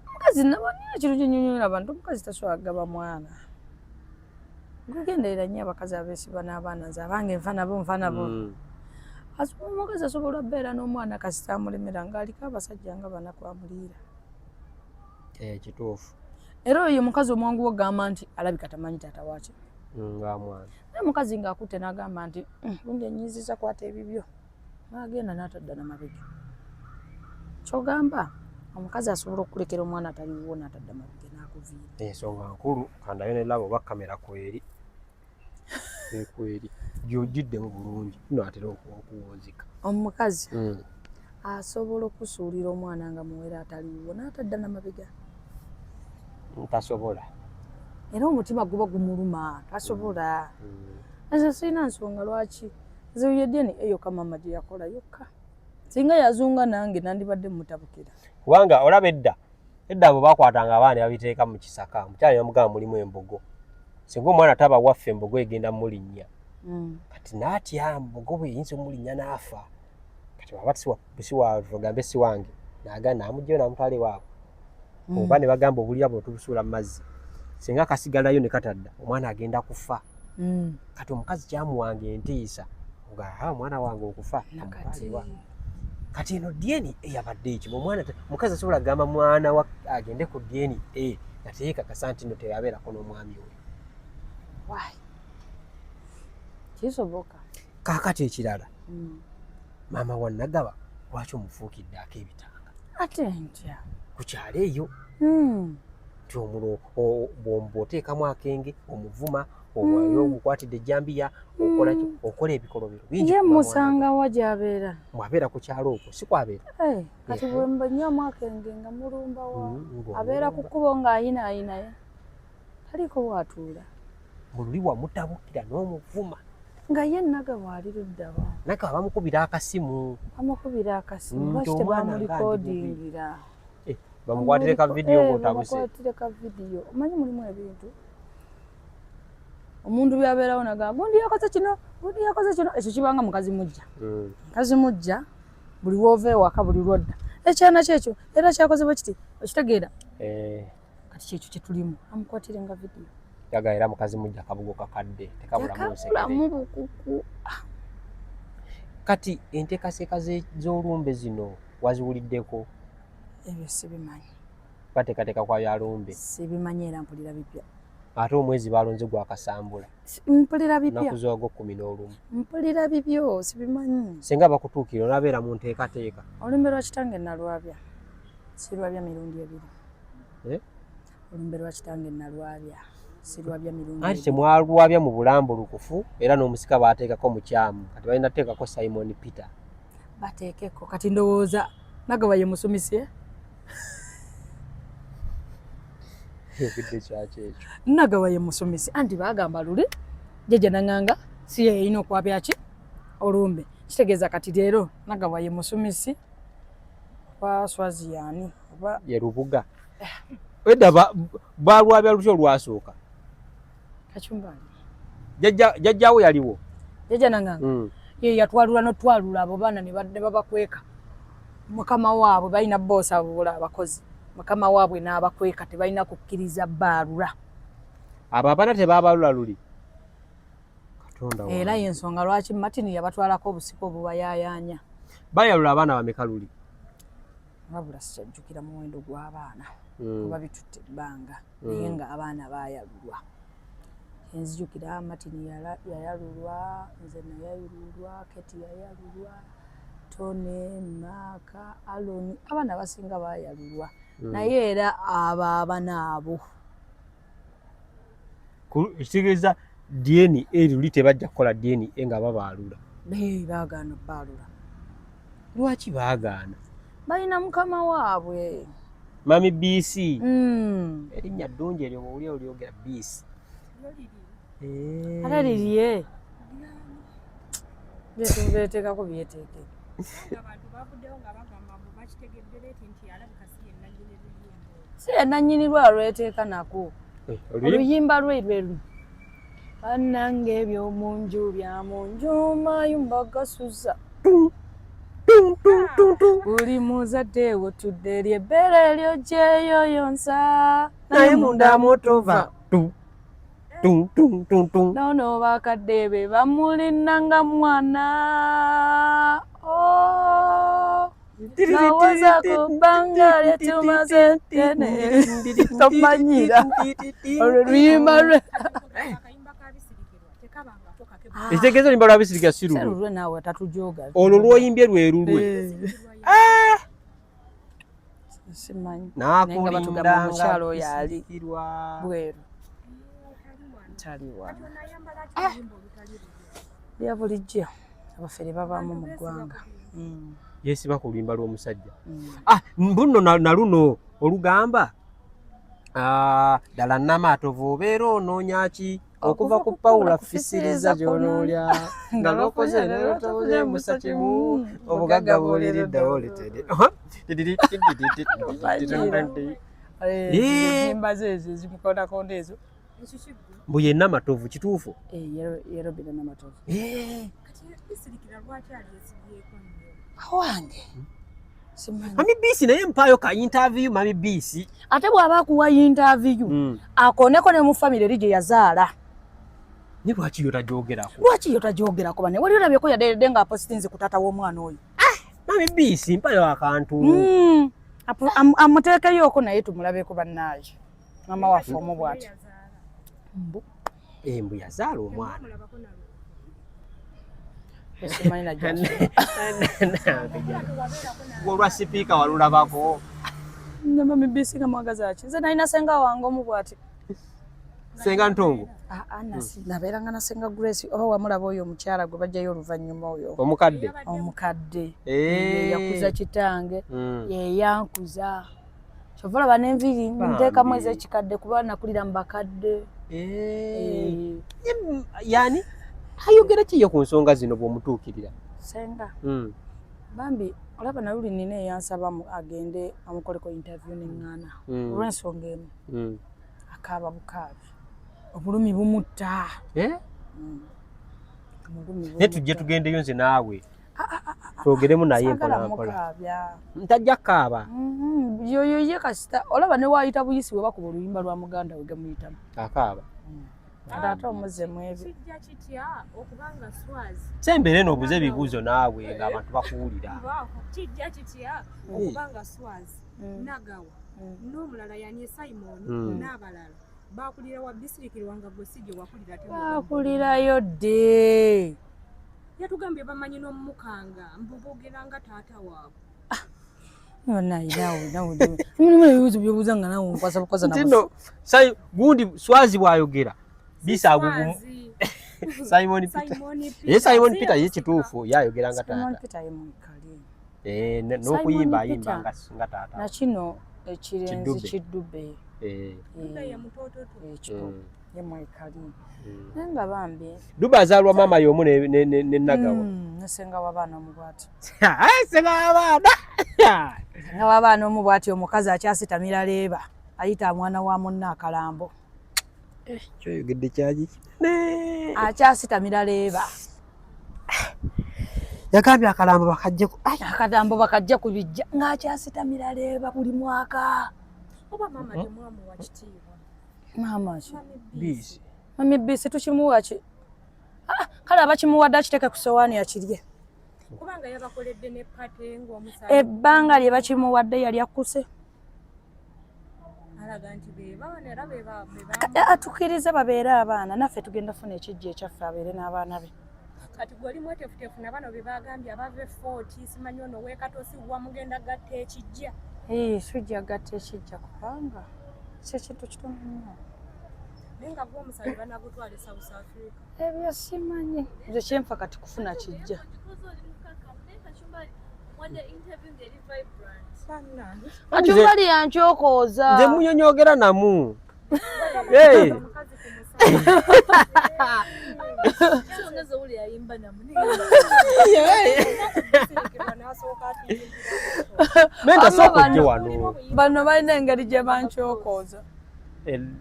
[SPEAKER 1] omukazi nabonera ekintu kye nnyonnyola abantu omukazi tasobola kugaba mwana. Gugenderera nnyo abakazi abeesiba n'abaana nze abange nfa nabo nfa nabo. Omukazi asobola okubeera n'omwana kasita amulemera ng'aliko abasajja nga bana kwamuliira.
[SPEAKER 2] Kituufu.
[SPEAKER 1] Era oyo omukazi omwangu ogamba nti alabika tamanyi taata waaki.
[SPEAKER 2] Nga mwana.
[SPEAKER 1] Naye omukazi ng'akutte n'agamba nti gundi ennyiziza kwata ebibyo. N'agenda n'atadda na mabega. Ky'ogamba omukazi asobola okulekera omwana ataliwo n'atadda mabega n'akuviira.
[SPEAKER 2] Ensonga nkulu kandayo ne laba oba kamera kweri. Kweri. Gy'ogiddemu bulungi nno atera okuwunzika.
[SPEAKER 1] Omukazi. Asobola okusuulira omwana nga muwere ataliiwo n'atadda namabega?
[SPEAKER 2] Tasobola.
[SPEAKER 1] Era omutima guba gumuluma, tasobola. Nze sirina nsonga lwaki nze ye DNA yokka maama gye yakola yokka. Singa yazunga nange nandibadde mutabukira.
[SPEAKER 2] Kubanga olaba edda edda bwe bakwatanga abaana ne babiteeka mu kisaka, omukyala ne bamugamba mulimu embogo, singa omwana taba waffe embogo egenda mulinnya. Kati n'atya mbogo bwe eyinza omulinnya n'afa. Kati bw'aba siwa si wange n'agenda n'amugyayo n'amutwala ewaabwe. Oba ne bagamba obulira buno tubusuula mu mazzi, singa kasigalayo ne katadda omwana agenda kufa. Kati omukazi kyamuwanga entiisa nga omwana wange okufa amutwalewa. Kati eno DNA yabadde ekimu omwana omukazi asobola kugamba mwana wa agende ku DNA nga teyeekakasa nti nno teyabeerako n'omwami oyo.
[SPEAKER 1] Kisoboka.
[SPEAKER 2] Kaakati ekirala, maama wa Nagaba lwaki omufuukidde ak'ebitanga?
[SPEAKER 1] Ate ntya?
[SPEAKER 2] Ku kyalo eyo nti omulo bw'oteekamu akenge omuvuma, omwayo omukwatidde ejjambiya, okola ki, okola ebikolobero bingi.
[SPEAKER 1] Ye musanga wa gy'abeera?
[SPEAKER 2] Mwabeera ku kyalo okwo, si kwabeera.
[SPEAKER 1] Kati bwe mbanywamu akenge nga mulumba wa? Abeera ku kkubo ng'ayinaayinaye. Taliko waatuula.
[SPEAKER 2] Mululi wamutabukira n'omuvuma.
[SPEAKER 1] Nga ye Nagaba ali ludda wa?
[SPEAKER 2] Nagaba bamukubira akasimu.
[SPEAKER 1] Bamukubira akasimu. Lwaki tebamulikodingira?
[SPEAKER 2] Bamukwatire ka vidiyo ng'otabuse.
[SPEAKER 1] Bamukwatire ka vidiyo. Omanyi mulimu ebintu. Omuntu by'abeerawo nagamba gundi yakoze kino, gundi yakoze kino, ekyo kibanga mukazi mujja. Mukazi mujja buli w'ova ewaka buli lw'odda. Ekyana kyekyo era kyakoze bwe kiti, okitegeera? Kati kyekyo kye tulimu, amukwatire nga vidiyo.
[SPEAKER 2] Yaga era mukazi mujja kabugo kakadde tekabulamu nsekere.
[SPEAKER 1] Tekabulamu bukuku.
[SPEAKER 2] Kati enteekateeka z'olumbe zino waziwuliddeko?
[SPEAKER 1] Ebyo sibimanyi.
[SPEAKER 2] Bateekateeka kwa bya lumbe?
[SPEAKER 1] Sibimanyi era mpulira bipya.
[SPEAKER 2] Ate omwezi balonze gwa Kasambula.
[SPEAKER 1] Mpulira bipya.
[SPEAKER 2] Nnaku z'ogwo 11.
[SPEAKER 1] Mpulira bibyo sibimanyi.
[SPEAKER 2] Singa bakutuukira onaabeera mu nteekateeka?
[SPEAKER 1] Olumbe lwa kitange nalwabya. Sirwabya mirundi ebiri. Olumbe lwa kitange nalwabya. Sirwabya mirundi.
[SPEAKER 2] Anti temwalwabya mu bulambulukufu era n'omusika baateekako mukyamu. Kati balina kuteekako Simon Peter.
[SPEAKER 1] Bateekeko. Kati ndowooza Nagaba ye musumisi.
[SPEAKER 2] Yogedde kyaki ekyo?
[SPEAKER 1] Nagaba ye musumisi. Anti baagamba luli jjajja Nanganga si ye yalina okwabya ki olumbe. Kitegeeza kati leero Nagaba ye musumisi oba Swazi yaani oba
[SPEAKER 2] ye Lubuga. Edda baalwabya lutya olwasooka?
[SPEAKER 1] Kachumbali.
[SPEAKER 2] Jjajjaawo yaliwo?
[SPEAKER 1] Jjajja Nanganga. Ye yatwalula n'otwalula abo baana ne babakweka. Mukama waabwe balina boosi abo abakozi. Mukama waabwe n'abakweka tebalina kukkiriza baalula.
[SPEAKER 2] Abo abaana tebaabalula luli? Katonda wange.
[SPEAKER 1] Era y'ensonga lwaki Martin yabatwalako obusika obubayaayaanya.
[SPEAKER 2] Bayalula abaana bameka luli?
[SPEAKER 1] Wabula sikyajjukira muwendo gw'abaana kuba bitutte ebbanga naye nga abaana baayalulwa. Nzijukira Martin yayalulwa, nze nayalulwa, Keti yayalulwa, Tony, Mark, Alon, abaana abasinga baayalulwa. Naye era abo abaana abo.
[SPEAKER 2] Ekitegeeza DNA luli tebajja kukola DNA nga babaalula.
[SPEAKER 1] Baagaana obbaalula.
[SPEAKER 2] Lwaki baagaana?
[SPEAKER 1] Balina mukama waabwe.
[SPEAKER 2] Mami BC. Erinnya ddungi eryo bw'owulira olyogera BC.
[SPEAKER 1] Ate lirye. Byeteekako byeteeke.
[SPEAKER 3] Abantu bavuddeyo nga bagamba mbu bakitegedde leeti nti alabika si ye nnannyini luyimba.
[SPEAKER 1] Si ye nnannyini lwe alweteeka nako. Oluyimba lwe lwe luno. Bannange eby'omu nju bya mu nju mayumba gasuza. Buli muzadde wotudde eri ebbeere ly'ogyeyoyonsa.
[SPEAKER 2] Naye munda mw'otova.
[SPEAKER 1] Nono bakadde be bamulinanga mwana. Lowooza ku bbanga lye tumaze ddene. Tomanyira. Olwo luyimba lwe.
[SPEAKER 2] Ekitegeeza oluyimba lwa Bisirikirwa si lulwe.
[SPEAKER 1] Lulwe naawe tatujooga.
[SPEAKER 2] Olwo lw'oyimbye lwe lulwe.
[SPEAKER 1] Simanyi. Naye nga batugamba omukyala oyo ali bweru. Taliwa. Bya bulijjo abafere babaamu mu ggwanga.
[SPEAKER 2] Yesiba ku luyimba lw'omusajja. Ah, mbuno na luno olugamba ddala Namatovu obeera onoonya ki okuva ku Pawula fisiriza gy'onoolya nga lwokoze nerotobuze musa kimu obugagga buliriddawo litede.
[SPEAKER 1] Enyimba ze ezo ezimukondakonda ezo.
[SPEAKER 2] Mbu ye Namatovu kituufu?
[SPEAKER 1] Ye Robina Namatovu. Awange.
[SPEAKER 2] Mami Bisi naye mpaayo ka interview Mami Bisi.
[SPEAKER 1] Ate bw'aba akuwa interview akoneko ne mu family eri gye yazaala.
[SPEAKER 2] Ni lwaki yo tagyogerako?
[SPEAKER 1] Lwaki yo tagyogerako bane? Wali olabyeko yadde nga apositinze ku taata w'omwana oyo.
[SPEAKER 2] Mami Bisi mpayo akantu.
[SPEAKER 1] Amuteekeyoko naye tumulabeko bannaaye. Mama waffe omu bw'ati.
[SPEAKER 2] Mbu. Mbu yazaala omwana.
[SPEAKER 1] Simanyi na
[SPEAKER 2] Olwa sipiika walulabako.
[SPEAKER 1] Mami Bisi nga mwagaza ki? Nze nalina senga wange omu bw'ati.
[SPEAKER 2] Senga Ntongo.
[SPEAKER 1] Nabeeranga na Senga Grace oba wamulaba oyo omukyala gwe bajjayo oluvannyuma oyo.
[SPEAKER 2] Omukadde.
[SPEAKER 1] Omukadde. Ye yakuza kitange. Ye yankuza. Kyova olaba n'enviiri nteekamu ez'ekikadde kuba nakulira mu bakadde.
[SPEAKER 2] Yani ayogera ki ye ku nsonga zino bw'omutuukirira?
[SPEAKER 1] Senga. Bambi olaba naluli nina eyansaba agende amukoleko interview neŋŋaana olw'ensonga emu. Akaaba bukaabi. Obulumi bumutta.
[SPEAKER 2] Naye tujje tugendeyo nze naawe. Twogeremu naye mpola mpola. Ntajja kaaba.
[SPEAKER 1] Yoyo ye kasita olaba ne waayita buyisi bwe bakuba oluyimba lwa muganda we gamuyitamu.
[SPEAKER 2] Akaaba.
[SPEAKER 1] Ate omuzze mu ebyo.
[SPEAKER 3] Kijja kitya okubanga Swazi
[SPEAKER 2] Sembere n'obuuza ebibuuzo naawe ng'abantu bakuwulira.
[SPEAKER 3] Kijja kitya okubanga Swazi Nagawa n'omulala yani Simon n'abalala bakulira wa Bisirikirwa nga gwe si gye wakulira?
[SPEAKER 1] Bakulirayo dde.
[SPEAKER 3] Yatugambye bamanyi n'omukanga mbu boogera nga taata waabwe.
[SPEAKER 1] Naye naawe naawe mulimu ebibuuzo byobuuza nga naawe nkwasa bukoza.
[SPEAKER 2] Nti nno gundi Swazi bw'ayogera Bisi agugumu. Simon Peter. Ye Simon Peter ye kituufu yayogera nga
[SPEAKER 1] Simon
[SPEAKER 2] taata.
[SPEAKER 1] Peter ye mwekali.
[SPEAKER 2] N'okuyimba
[SPEAKER 1] Simon
[SPEAKER 2] ayimba
[SPEAKER 1] Peter.
[SPEAKER 2] nga taata.
[SPEAKER 1] Na kino ekirenzi
[SPEAKER 2] Kidube.
[SPEAKER 1] Kidube. Ekyo ye mwekali. Naye nga bambi
[SPEAKER 2] Dube azaalwa maama y'omu ne Nagawa.
[SPEAKER 1] Ne senga w'abaana omu bw'ati.
[SPEAKER 2] Senga w'abaana.
[SPEAKER 1] Senga w'abaana omu bw'ati omukazi akyasitamira leeba ayita mwana wa munne akalambo.
[SPEAKER 2] Kyoyogedde kyaki?
[SPEAKER 1] Akyasitamira leeba.
[SPEAKER 2] Yagambye akalambo bakajje.
[SPEAKER 1] Akalambo bakajja ku bijja ng'akyasitamira leeba buli mwaka.
[SPEAKER 3] Oba maama temwamuwa kitiibwa?
[SPEAKER 1] Maama ki?
[SPEAKER 2] Bisi.
[SPEAKER 1] Mami Bisi tukimuwa ki? Ah, kale abakimuwadde akiteeke ku sowaani akirye.
[SPEAKER 3] Kubanga yabakoledde ne party ng'omusaayi.
[SPEAKER 1] Ebbanga lye bakimuwadde yali akkuse.
[SPEAKER 3] Alaga nti be baana era be
[SPEAKER 1] Atukkirize babeere abaana naffe tugenda funa ekijja ekyaffe abeere n'abaana be.
[SPEAKER 3] Kati gwe oli mweteefuteefu na bano be bagambye abava e Fort, simanyi ono weekatosi wamugenda gatta ekijja?
[SPEAKER 1] Sujja gatta ekijja kubanga kyekintu kitono nnyo.
[SPEAKER 3] Naye nga gwe omusaayi banagutwala e South Africa?
[SPEAKER 1] Ebyo simanyi, nze kyenfa kati kufuna kijja.
[SPEAKER 4] Wadde interview ng'eri vibrant.
[SPEAKER 3] Bannange.
[SPEAKER 1] Kachumbali yankyokooza.
[SPEAKER 2] Nze munyonyogera namu. Hey.
[SPEAKER 3] Omukazi ku musaayi.
[SPEAKER 4] Kyongeza owulira ayimba namu.
[SPEAKER 3] Bisirikirwa n'asooka atuyimbira.
[SPEAKER 2] Menta sooka ojje
[SPEAKER 1] Bano-
[SPEAKER 2] wano.
[SPEAKER 1] Bano balina engeri gye bankyokooza.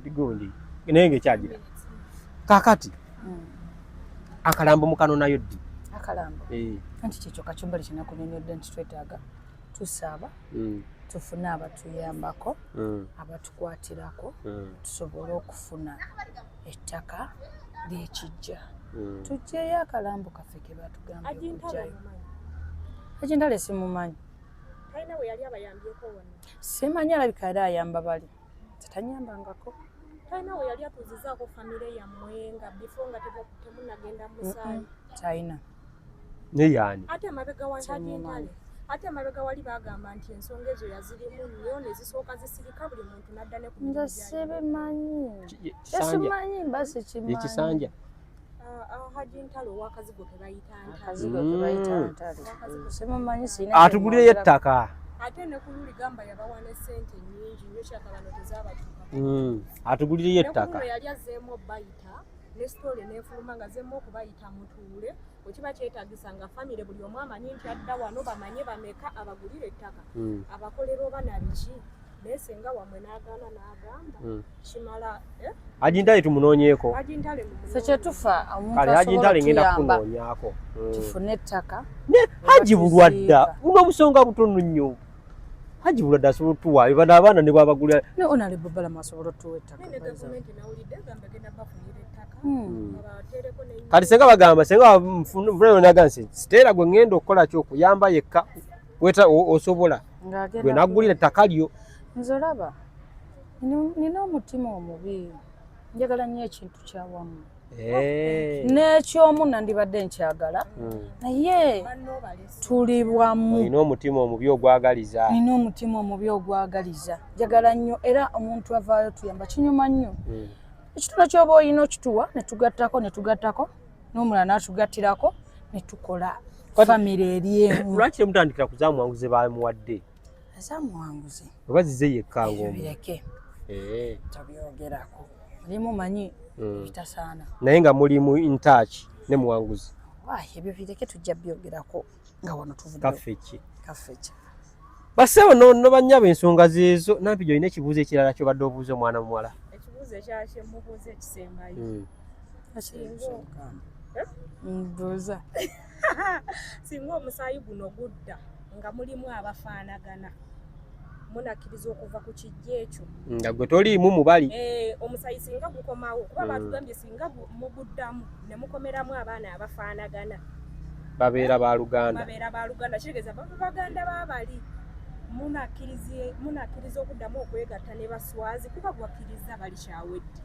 [SPEAKER 2] Gundi naye ngaekyagira kaakati akalambo mukano nayo ddi?
[SPEAKER 1] Akalambo? Anti kyekyo Kachumbali kyenakunyonyodde nti twetaaga tusaba tufune abatuyambako, abatukwatirako, tusobole okufuna ettaka ly'ekijja, tugyeyo akalambo kaffe ke batugambye
[SPEAKER 3] Ajintale
[SPEAKER 1] okugyayo.
[SPEAKER 3] omumanyi?
[SPEAKER 1] Ajintale simumanyi.
[SPEAKER 3] Talina we yali abayambyeko wonna?
[SPEAKER 1] Simanyi, alabika era ayamba bali tetanyambangako.
[SPEAKER 3] Talina we yali atuuzizaako famire yammwe nga before nga temunagenda musaayi?
[SPEAKER 1] Talina.
[SPEAKER 2] Naye yaani?
[SPEAKER 3] Ate emabega wa
[SPEAKER 1] Simumanyi.
[SPEAKER 3] Ajintale, ate emabega wali bagamba nti ensonga ezo yazirimu nnyo ne zisooka zisirika buli muntu n'adda ne ku
[SPEAKER 1] Nze
[SPEAKER 3] mirimu gyayo.
[SPEAKER 1] sibimanyi.
[SPEAKER 2] Kisanja.
[SPEAKER 1] Simanyi mba sikimanyi.
[SPEAKER 2] Ekisanja.
[SPEAKER 3] Ah, ah, Haji Ntale ow'akazigo ke bayita Ntale.
[SPEAKER 1] Akazigo ke bayita Ntale. Simumanyi, sirina
[SPEAKER 2] Atugulireyo
[SPEAKER 1] kyemwongerako.
[SPEAKER 2] ettaka.
[SPEAKER 3] Ate ne ku luli gamba yabawa ne ssente nnyingi nnyo, kyaka bano tezaabatuuka.
[SPEAKER 2] Atugulireyo
[SPEAKER 3] Ne ku
[SPEAKER 2] ettaka.
[SPEAKER 3] luno yali azzeemu obbayita ne sitole n'efuluma nga azzeemu okubayita mutuule, bwe kiba kyetaagisa nga famire buli omu amanyi nti adda wano, bamanye bameka, abagulire ettaka, abakolera oba nabiki, naye senga wamwe n'agaana n'agamba kimala, eh?
[SPEAKER 2] Haji Ntale tumunoonyeeko.
[SPEAKER 3] Haji Ntale
[SPEAKER 1] Ffe kyetufa omuntu
[SPEAKER 2] Kale Haji
[SPEAKER 1] asobola
[SPEAKER 2] Ntale ngenda
[SPEAKER 1] otuyamba
[SPEAKER 2] kukunoonyaako.
[SPEAKER 1] tufune ettaka.
[SPEAKER 2] Ne Haji Bulwadda,
[SPEAKER 1] Batuziika.
[SPEAKER 2] buno obusonga butono nnyo. Haji Bulwadda asobola otuwa bano abaana ne bwabagulira.
[SPEAKER 1] Ne Honorable Balamu asobola otuwa ettaka.
[SPEAKER 3] Ne gavumenti nawulidde egamba egenda bafunira ettaka, babateereko n'ennyumba.
[SPEAKER 2] Kati senga bagamba, senga nfunaga nsi siteera gwe ngenda okukola ki okuyamba yekka weta osobola
[SPEAKER 1] Ng'agenda
[SPEAKER 2] gwe naggulira ettaka lyo.
[SPEAKER 1] Nze olaba nina omutima omubi, njagala nnyo ekintu kyawamu. N'ekyomu nandibadde nkyagala, naye
[SPEAKER 3] Banno balese.
[SPEAKER 1] tuli bwamu.
[SPEAKER 2] Olina omutima omubi ogwagaliza.
[SPEAKER 1] Nina omutima omubi ogwagaliza, njagala nnyo, era omuntu avaayo tuyamba kinyuma nnyo. Ekitono kyoba olina okituwa netugattako, netugattako n'omulala n'atugattirako, netukola famire eri emu.
[SPEAKER 2] Lwaki temutandikira ku zamuwanguzi bamuwadde?
[SPEAKER 1] Ezamuwanguzi
[SPEAKER 2] Oba zize yekka
[SPEAKER 1] ebyo
[SPEAKER 2] ng'omu?
[SPEAKER 1] Bireke, tobyogerako, mulimu manyi ebitasaana.
[SPEAKER 2] Naye nga muli mu in touch ne Muwanguzi?
[SPEAKER 1] Wai, ebyo bireke, tujja byogerako nga wano tuvudde.
[SPEAKER 2] Kaffe ki?
[SPEAKER 1] Kaffe ki?
[SPEAKER 2] Basewo no bannyabo, ensonga zeezo. Nampija, olina ekibuuzo ekirala kyobadde obuuza omwana muwala?
[SPEAKER 3] Ekibuuzo ekyakye mubuuza ekisembayo.
[SPEAKER 1] Mbuuza.
[SPEAKER 3] Singa omusaayi guno gudda nga mulimu abafaanagana, munakkiriza okuva ku kijja ekyo?
[SPEAKER 2] Nga gwe toliimu mubali.
[SPEAKER 3] Eh, omusaayi singa gukomawo, kuba batugambye singa muguddamu ne mukomeramu abaana abafaanagana,
[SPEAKER 2] babeera baluganda.
[SPEAKER 3] Babeera baluganda, kitegeeza baba baganda baabali. Munakkiriza okuddamu okwegatta ne baswazi? Kuba gwakkiriza bali kyawedde,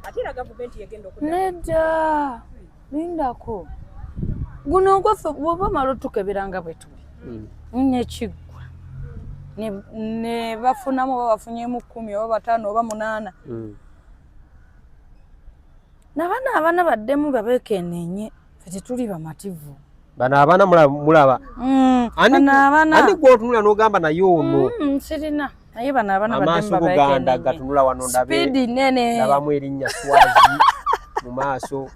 [SPEAKER 3] ate era gavumenti yegenda okuddamu.
[SPEAKER 1] Nedda, lindako, guno ogwaffe bw'oba omala otukebera nga bwe tuli nekiggwa ne bafunamu oba bafunyemu 10 oba 5 oba 8, nabana abaana baddemu babekenenye, fe tetuli bamativu.
[SPEAKER 2] Bano abaana mulaba
[SPEAKER 1] Bano abaana
[SPEAKER 2] ani gwotunula n'ogamba naye ono?
[SPEAKER 1] Sirina, naye bano abaana
[SPEAKER 2] Amaaso
[SPEAKER 1] baddemu
[SPEAKER 2] go ganda
[SPEAKER 1] babekenenye.
[SPEAKER 2] Gatunula wano ndabe.
[SPEAKER 1] Sipiidi nene.
[SPEAKER 2] Ndabamu erinnya Swazi mu maaso.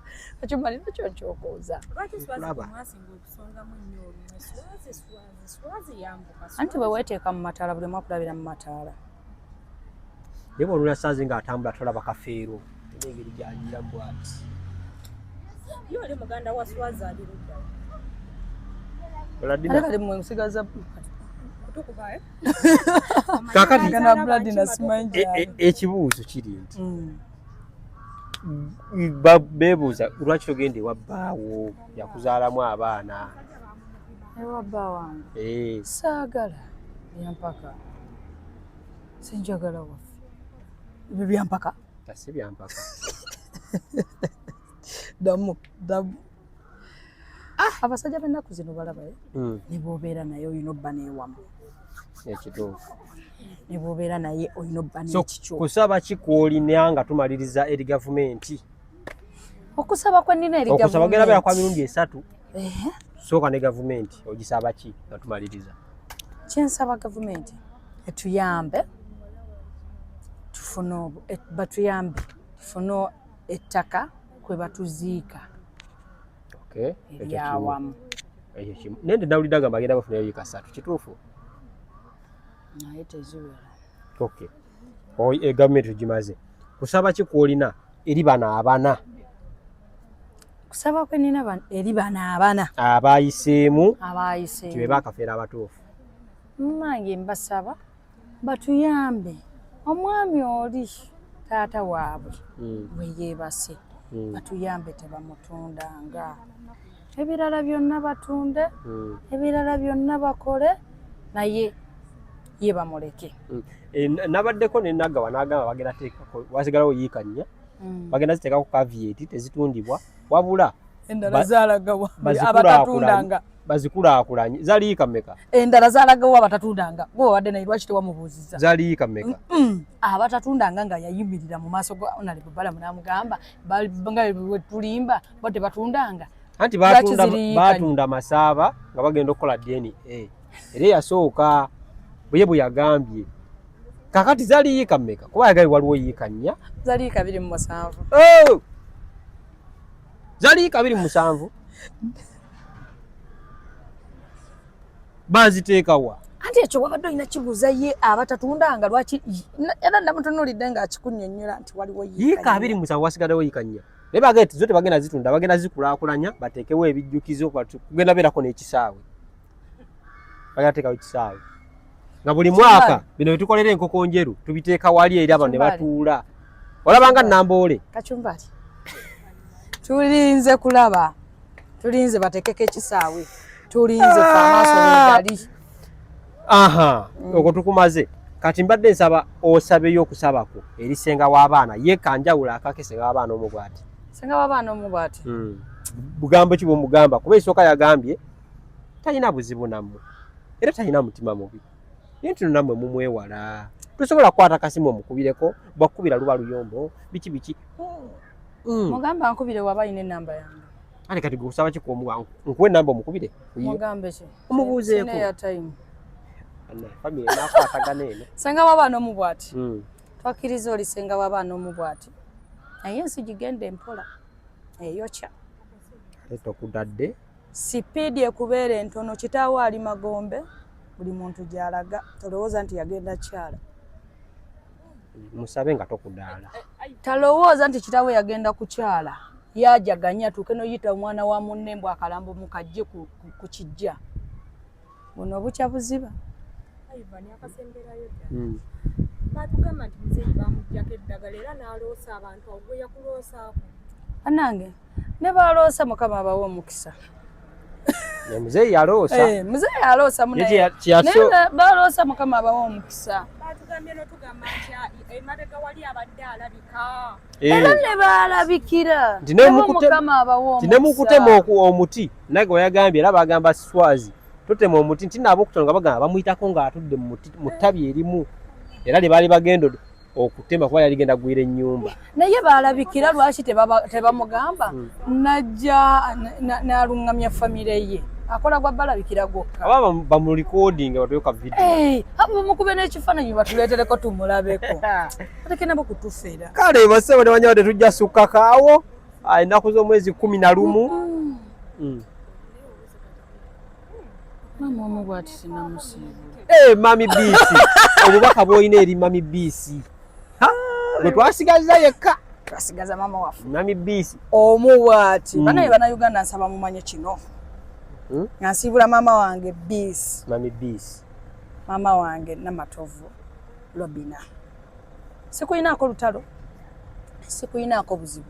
[SPEAKER 1] Ekimaliro kyo nkyokooza.
[SPEAKER 3] Lwaki Swazi
[SPEAKER 2] Kulaba.
[SPEAKER 3] mwasinga okusongamu nnyo olumwe? Swazi, Swazi, Swazi yambuka.
[SPEAKER 1] Anti bwe weeteeka mu mataala, buli omu akulabira mu mataala.
[SPEAKER 2] Naye bw'onula Swazi ng'atambula tolaba kafeero, era engeri gyagiramu bw'ati.
[SPEAKER 3] Ye oli muganda wa Swazi ali luddawo?
[SPEAKER 2] Oladina.
[SPEAKER 1] Ate kati mwe nsigaza
[SPEAKER 3] Kutukuba, eh?
[SPEAKER 2] Kaakati
[SPEAKER 1] Gana Bladina simanyi gyali.
[SPEAKER 2] Ekibuuzo kiri nti beebuuza lwaki togenda ewa bbaawo yakuzaalamu abaana.
[SPEAKER 1] Ewa bba wange?
[SPEAKER 2] Eh,
[SPEAKER 1] Saagala byampaka, sinjagala waffe, ebyo byampaka.
[SPEAKER 2] Si byampaka.
[SPEAKER 1] Ddamu ddamu. Abasajja b'ennaku zino balaba, eh? Ne bw'obeera naye olina obba n'ewamu.
[SPEAKER 2] Ekituufu.
[SPEAKER 1] Ne bw'obeera naye olina obba
[SPEAKER 2] So
[SPEAKER 1] n'ekikyo.
[SPEAKER 2] kusaba ki kwolina nga tumaliriza eri gavumenti?
[SPEAKER 1] Okusaba kwe nnina eri
[SPEAKER 2] Okusaba genda beera kwa
[SPEAKER 1] gavumenti.
[SPEAKER 2] mirundi esatu.
[SPEAKER 1] Ehe.
[SPEAKER 2] Sooka ne gavumenti, ogisaba ki nga tumaliriza?
[SPEAKER 1] Kyensaba gavumenti etuyambe tufune batuyambe tufune ettaka kwe batuziika
[SPEAKER 2] Okay, ekyo kimu.
[SPEAKER 1] eryawamu.
[SPEAKER 2] Ekyo kimu. Naye nde nawulidde agamba agenda bafunayo yiika 3, kituufu?
[SPEAKER 1] Naye teziwera.
[SPEAKER 2] Okay. Gavumenti tugimaze. Kusaba ki kwolina eri bano abana?
[SPEAKER 1] Kusaba kwe nnina eri bano abana
[SPEAKER 2] abayiseemu
[SPEAKER 1] abayiseemu
[SPEAKER 2] ti be bakafeera abatuufu.
[SPEAKER 1] Munange, mbasaba batuyambe, omwami oli taata waabwe bwe yeebase, batuyambe tebamutundanga, ebirala byonna batunde, ebirala byonna bakole, naye ye bamuleke.
[SPEAKER 2] E, nabaddeko ne Nagawa n'agamba bagenda teekako, wasigalawo yiika 4, bagenda ziteekako caveat, tezitundibwa wabula
[SPEAKER 1] Endala zalagawa?
[SPEAKER 2] Bazikulaakulanye.
[SPEAKER 1] Abatatundanga.
[SPEAKER 2] Bazikulaakulanye. Zali yiika mmeka?
[SPEAKER 1] Endala zalagawo abatatundanga. Gwe wabadde naye lwaki tewamubuuzizza?
[SPEAKER 2] Zali yiika mmeka?
[SPEAKER 1] Abatatundanga nga yayimirira mu maaso ga Honorable Balamu n'amugamba nga bwe tulimba bo tebatundanga.
[SPEAKER 2] Anti baatunda masaaba nga bagenda okukola DNA. Era eyasooka bwe bwe yagambye. Kakati zali yiika mmeka? Kuba yagambye waliwo yiika nnya.
[SPEAKER 1] Zali yiika 27.
[SPEAKER 2] Oh! Zali yiika 27. Baziteekawa?
[SPEAKER 1] Anti ekyo wabadde olina kibuuza ye abatatundanga lwaki, era namutunuulidde ng'akikunnyonnyola nti waliwo
[SPEAKER 2] yiika 27, wasigaddewo yiika nnya. Naye bagenda zo tebagenda zitunda, bagenda zikulaakulanya bateekewo ebijjukizo, kugenda beerako n'ekisaawe. Bagenda teekawo ekisaawe nga buli mwaka bino byetukolera enkoko njeru tubiteeka wali eri abantu ne batuula. Olabanga Namboole.
[SPEAKER 1] Kachumbari. Tulinze kulaba, tulinze bateekeko ekisaawe, tulinze fe amaaso wegali.
[SPEAKER 2] Aha, okwo tukumaze. Kati mbadde nsaba osabeyo okusaba kwo eri ssenga w'abaana. Ye kanjawulo akake ssenga w'abaana omu bw'ati.
[SPEAKER 1] Ssenga w'abaana omu bw'ati.
[SPEAKER 2] Bugambo ki bw'omugamba? Kuba esooka yagambye talina buzibu nammwe era talina mutima mubi, naye nti nammwe mumwewala. Tosobola kukwata kasimu omukubireko, bwakukubira luba luyombo biki biki.
[SPEAKER 1] Mugamba ankubire waba alina ennamba yange.
[SPEAKER 2] Ate kati gwe osaba ki kw'omuwa? Nkuwe ennamba omukubire?
[SPEAKER 1] Mugambe ki?
[SPEAKER 2] Omubuuzeeko.
[SPEAKER 1] Sina airtime.
[SPEAKER 2] Family enakwatagana eno.
[SPEAKER 1] Ssenga w'abaana omu bw'ati. Twakkiriza oli ssenga w'abaana omu bw'ati. Naye ensi gigenda empola. Eyokya.
[SPEAKER 2] Ate tokudadde.
[SPEAKER 1] Sipiidi ekubeera entono, kitaawo ali magombe, buli muntu gy'alaga. Tolowooza nti yagenda kyala.
[SPEAKER 2] Musabe nga tokudaala.
[SPEAKER 1] Talowooza nti kitaawe yagenda kukyala. Yajaganya atuuke n'oyita omwana wa munne mbu akalambo mukajje ku kijja. Buno bukya buziba.
[SPEAKER 3] Ivan akasemberayo ddala. Baatugamba nti muzeeyi bamuggyako eddagala era n'aloosa abantu awo gwe yakuloosaako.
[SPEAKER 1] Bannange ne baloosa Mukama abawe omukisa.
[SPEAKER 2] Muzeeyi yaloosa.
[SPEAKER 1] Muzeeyi yaloosa munaye. Naye baloosa Mukama abawe omukisa.
[SPEAKER 3] Baatugambye n'otugamba nti emabega wali abadde alabika.
[SPEAKER 1] Era ne baalabikira.
[SPEAKER 2] Nti ne mukutema omuti nange weyagambye era bagamba Swazi totema omuti nti n'abokutano nga bagamba bamuyitako ng'atudde mu ttabi erimu era lye baali bagenda okutema kuba yali genda gwira ennyumba.
[SPEAKER 1] Naye baalabikira lwaki tebamugamba najja n'alungamya famire ye akola gwa balabikira gwokka.
[SPEAKER 2] Aba bamurecording batuwe ka video.
[SPEAKER 1] Abo bamukube n'ekifaananyi batuleetereko tumulabeko. Baleke nabo kutufera.
[SPEAKER 2] Kale bassebo ne bannyabo tetujja sukkako awo. Ennaku z'omwezi 11.
[SPEAKER 1] Mama omu bw'ati sinamusiibula.
[SPEAKER 2] Mami Biisi, obubaka bw'olina eri Mami Biisi. Gwe twasigaza yekka.
[SPEAKER 1] Twasigaza mama waffe.
[SPEAKER 2] Mami Biisi.
[SPEAKER 1] Omu bw'ati. Banaye Bannayuganda nsaba mumanye kino. Nga nsiibula maama wange Biisi.
[SPEAKER 2] Mami Biisi.
[SPEAKER 1] Maama wange Namatovu Robina. Sikuyinaako lutalo, sikuyinaako buzibu.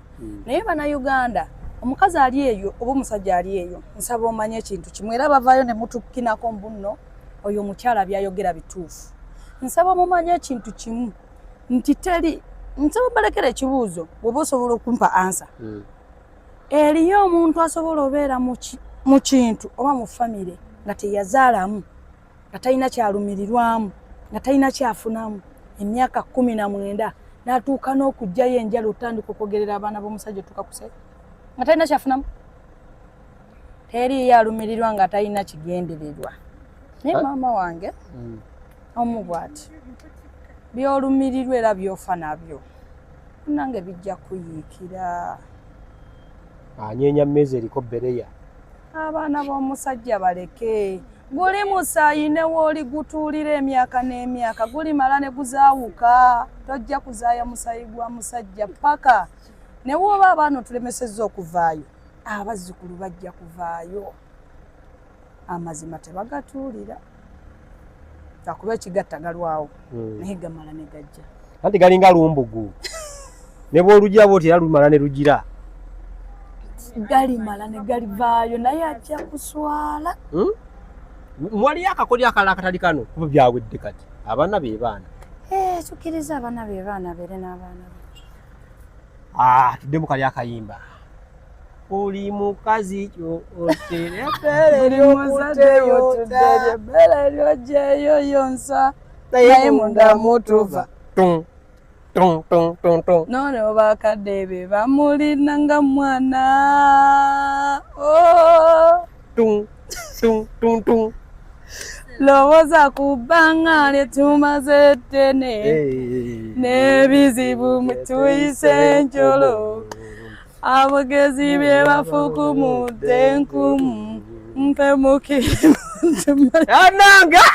[SPEAKER 1] Naye Bannayuganda, omukazi ali eyo oba omusajja ali eyo, nsaba omanye ekintu kimu era bavaayo ne mutukinako mbu nno oyo omukyala by'ayogera bituufu. Nsaba mumanye ekintu kimu nti teri, nsaba mbalekere ekibuuzo bw'oba osobola okumpa ansa. Eriyo omuntu asobola obeera mu kintu oba mu famire nga teyazaalamu, nga talina kyalumirirwamu, nga talina kyafunamu emyaka 19 n'atuuka n'okuggyayo enjala otandika okwogerera abaana b'omusajja otuuka ku seeka nga talina kyafunamu. Teriiyo alumirirwa nga talina kigendererwa. Naye maama wange omu bw'ati, by'olumirirwa era by'ofa nabyo nange bijja kuyiikira.
[SPEAKER 2] Anyeenya mmeeza eriko bbereya.
[SPEAKER 1] Abaana b'omusajja baleke. Guli musaayi ne w'oli gutuulira emyaka n'emyaka gulimala ne guzaawuka. Tojja kuzaaya musaayi gwa musajja paka ne w'oba abaana otulemesezza okuvaayo, abazzukulu bajja kuvaayo. Amazima tebagatuulira akuba ekigatta galwawo naye gamala ne gajja.
[SPEAKER 2] Anti galinga lumbugu ne bw'olugira bw'oti era lumala ne lugira.
[SPEAKER 1] Galimala ne galivaayo naye ajja kuswala.
[SPEAKER 2] Waliyo akakodyo akalala akatali kano kuba byawedde kati abaana be baana.
[SPEAKER 1] Tukkiriza abaana be baana abeere n'abaana be.
[SPEAKER 2] Tuddemu kali akayimba. Buli mukazi kyotere ebbere
[SPEAKER 1] Buli muzadde yotudde ebbere lyogyeyo yonsa naye munda mutuva.
[SPEAKER 2] Tum, tum, tum, tum, tum.
[SPEAKER 1] Nono bakadde be bamulina nga mwana. Oh.
[SPEAKER 2] Tum, tum, tum, tum.
[SPEAKER 1] Lowooza ku bbanga lye tumaze ttene n'ebizibu mwe tuyise enjolo abogezi bye bafukumudde enkumu mpe mukirimu.
[SPEAKER 2] Ananga!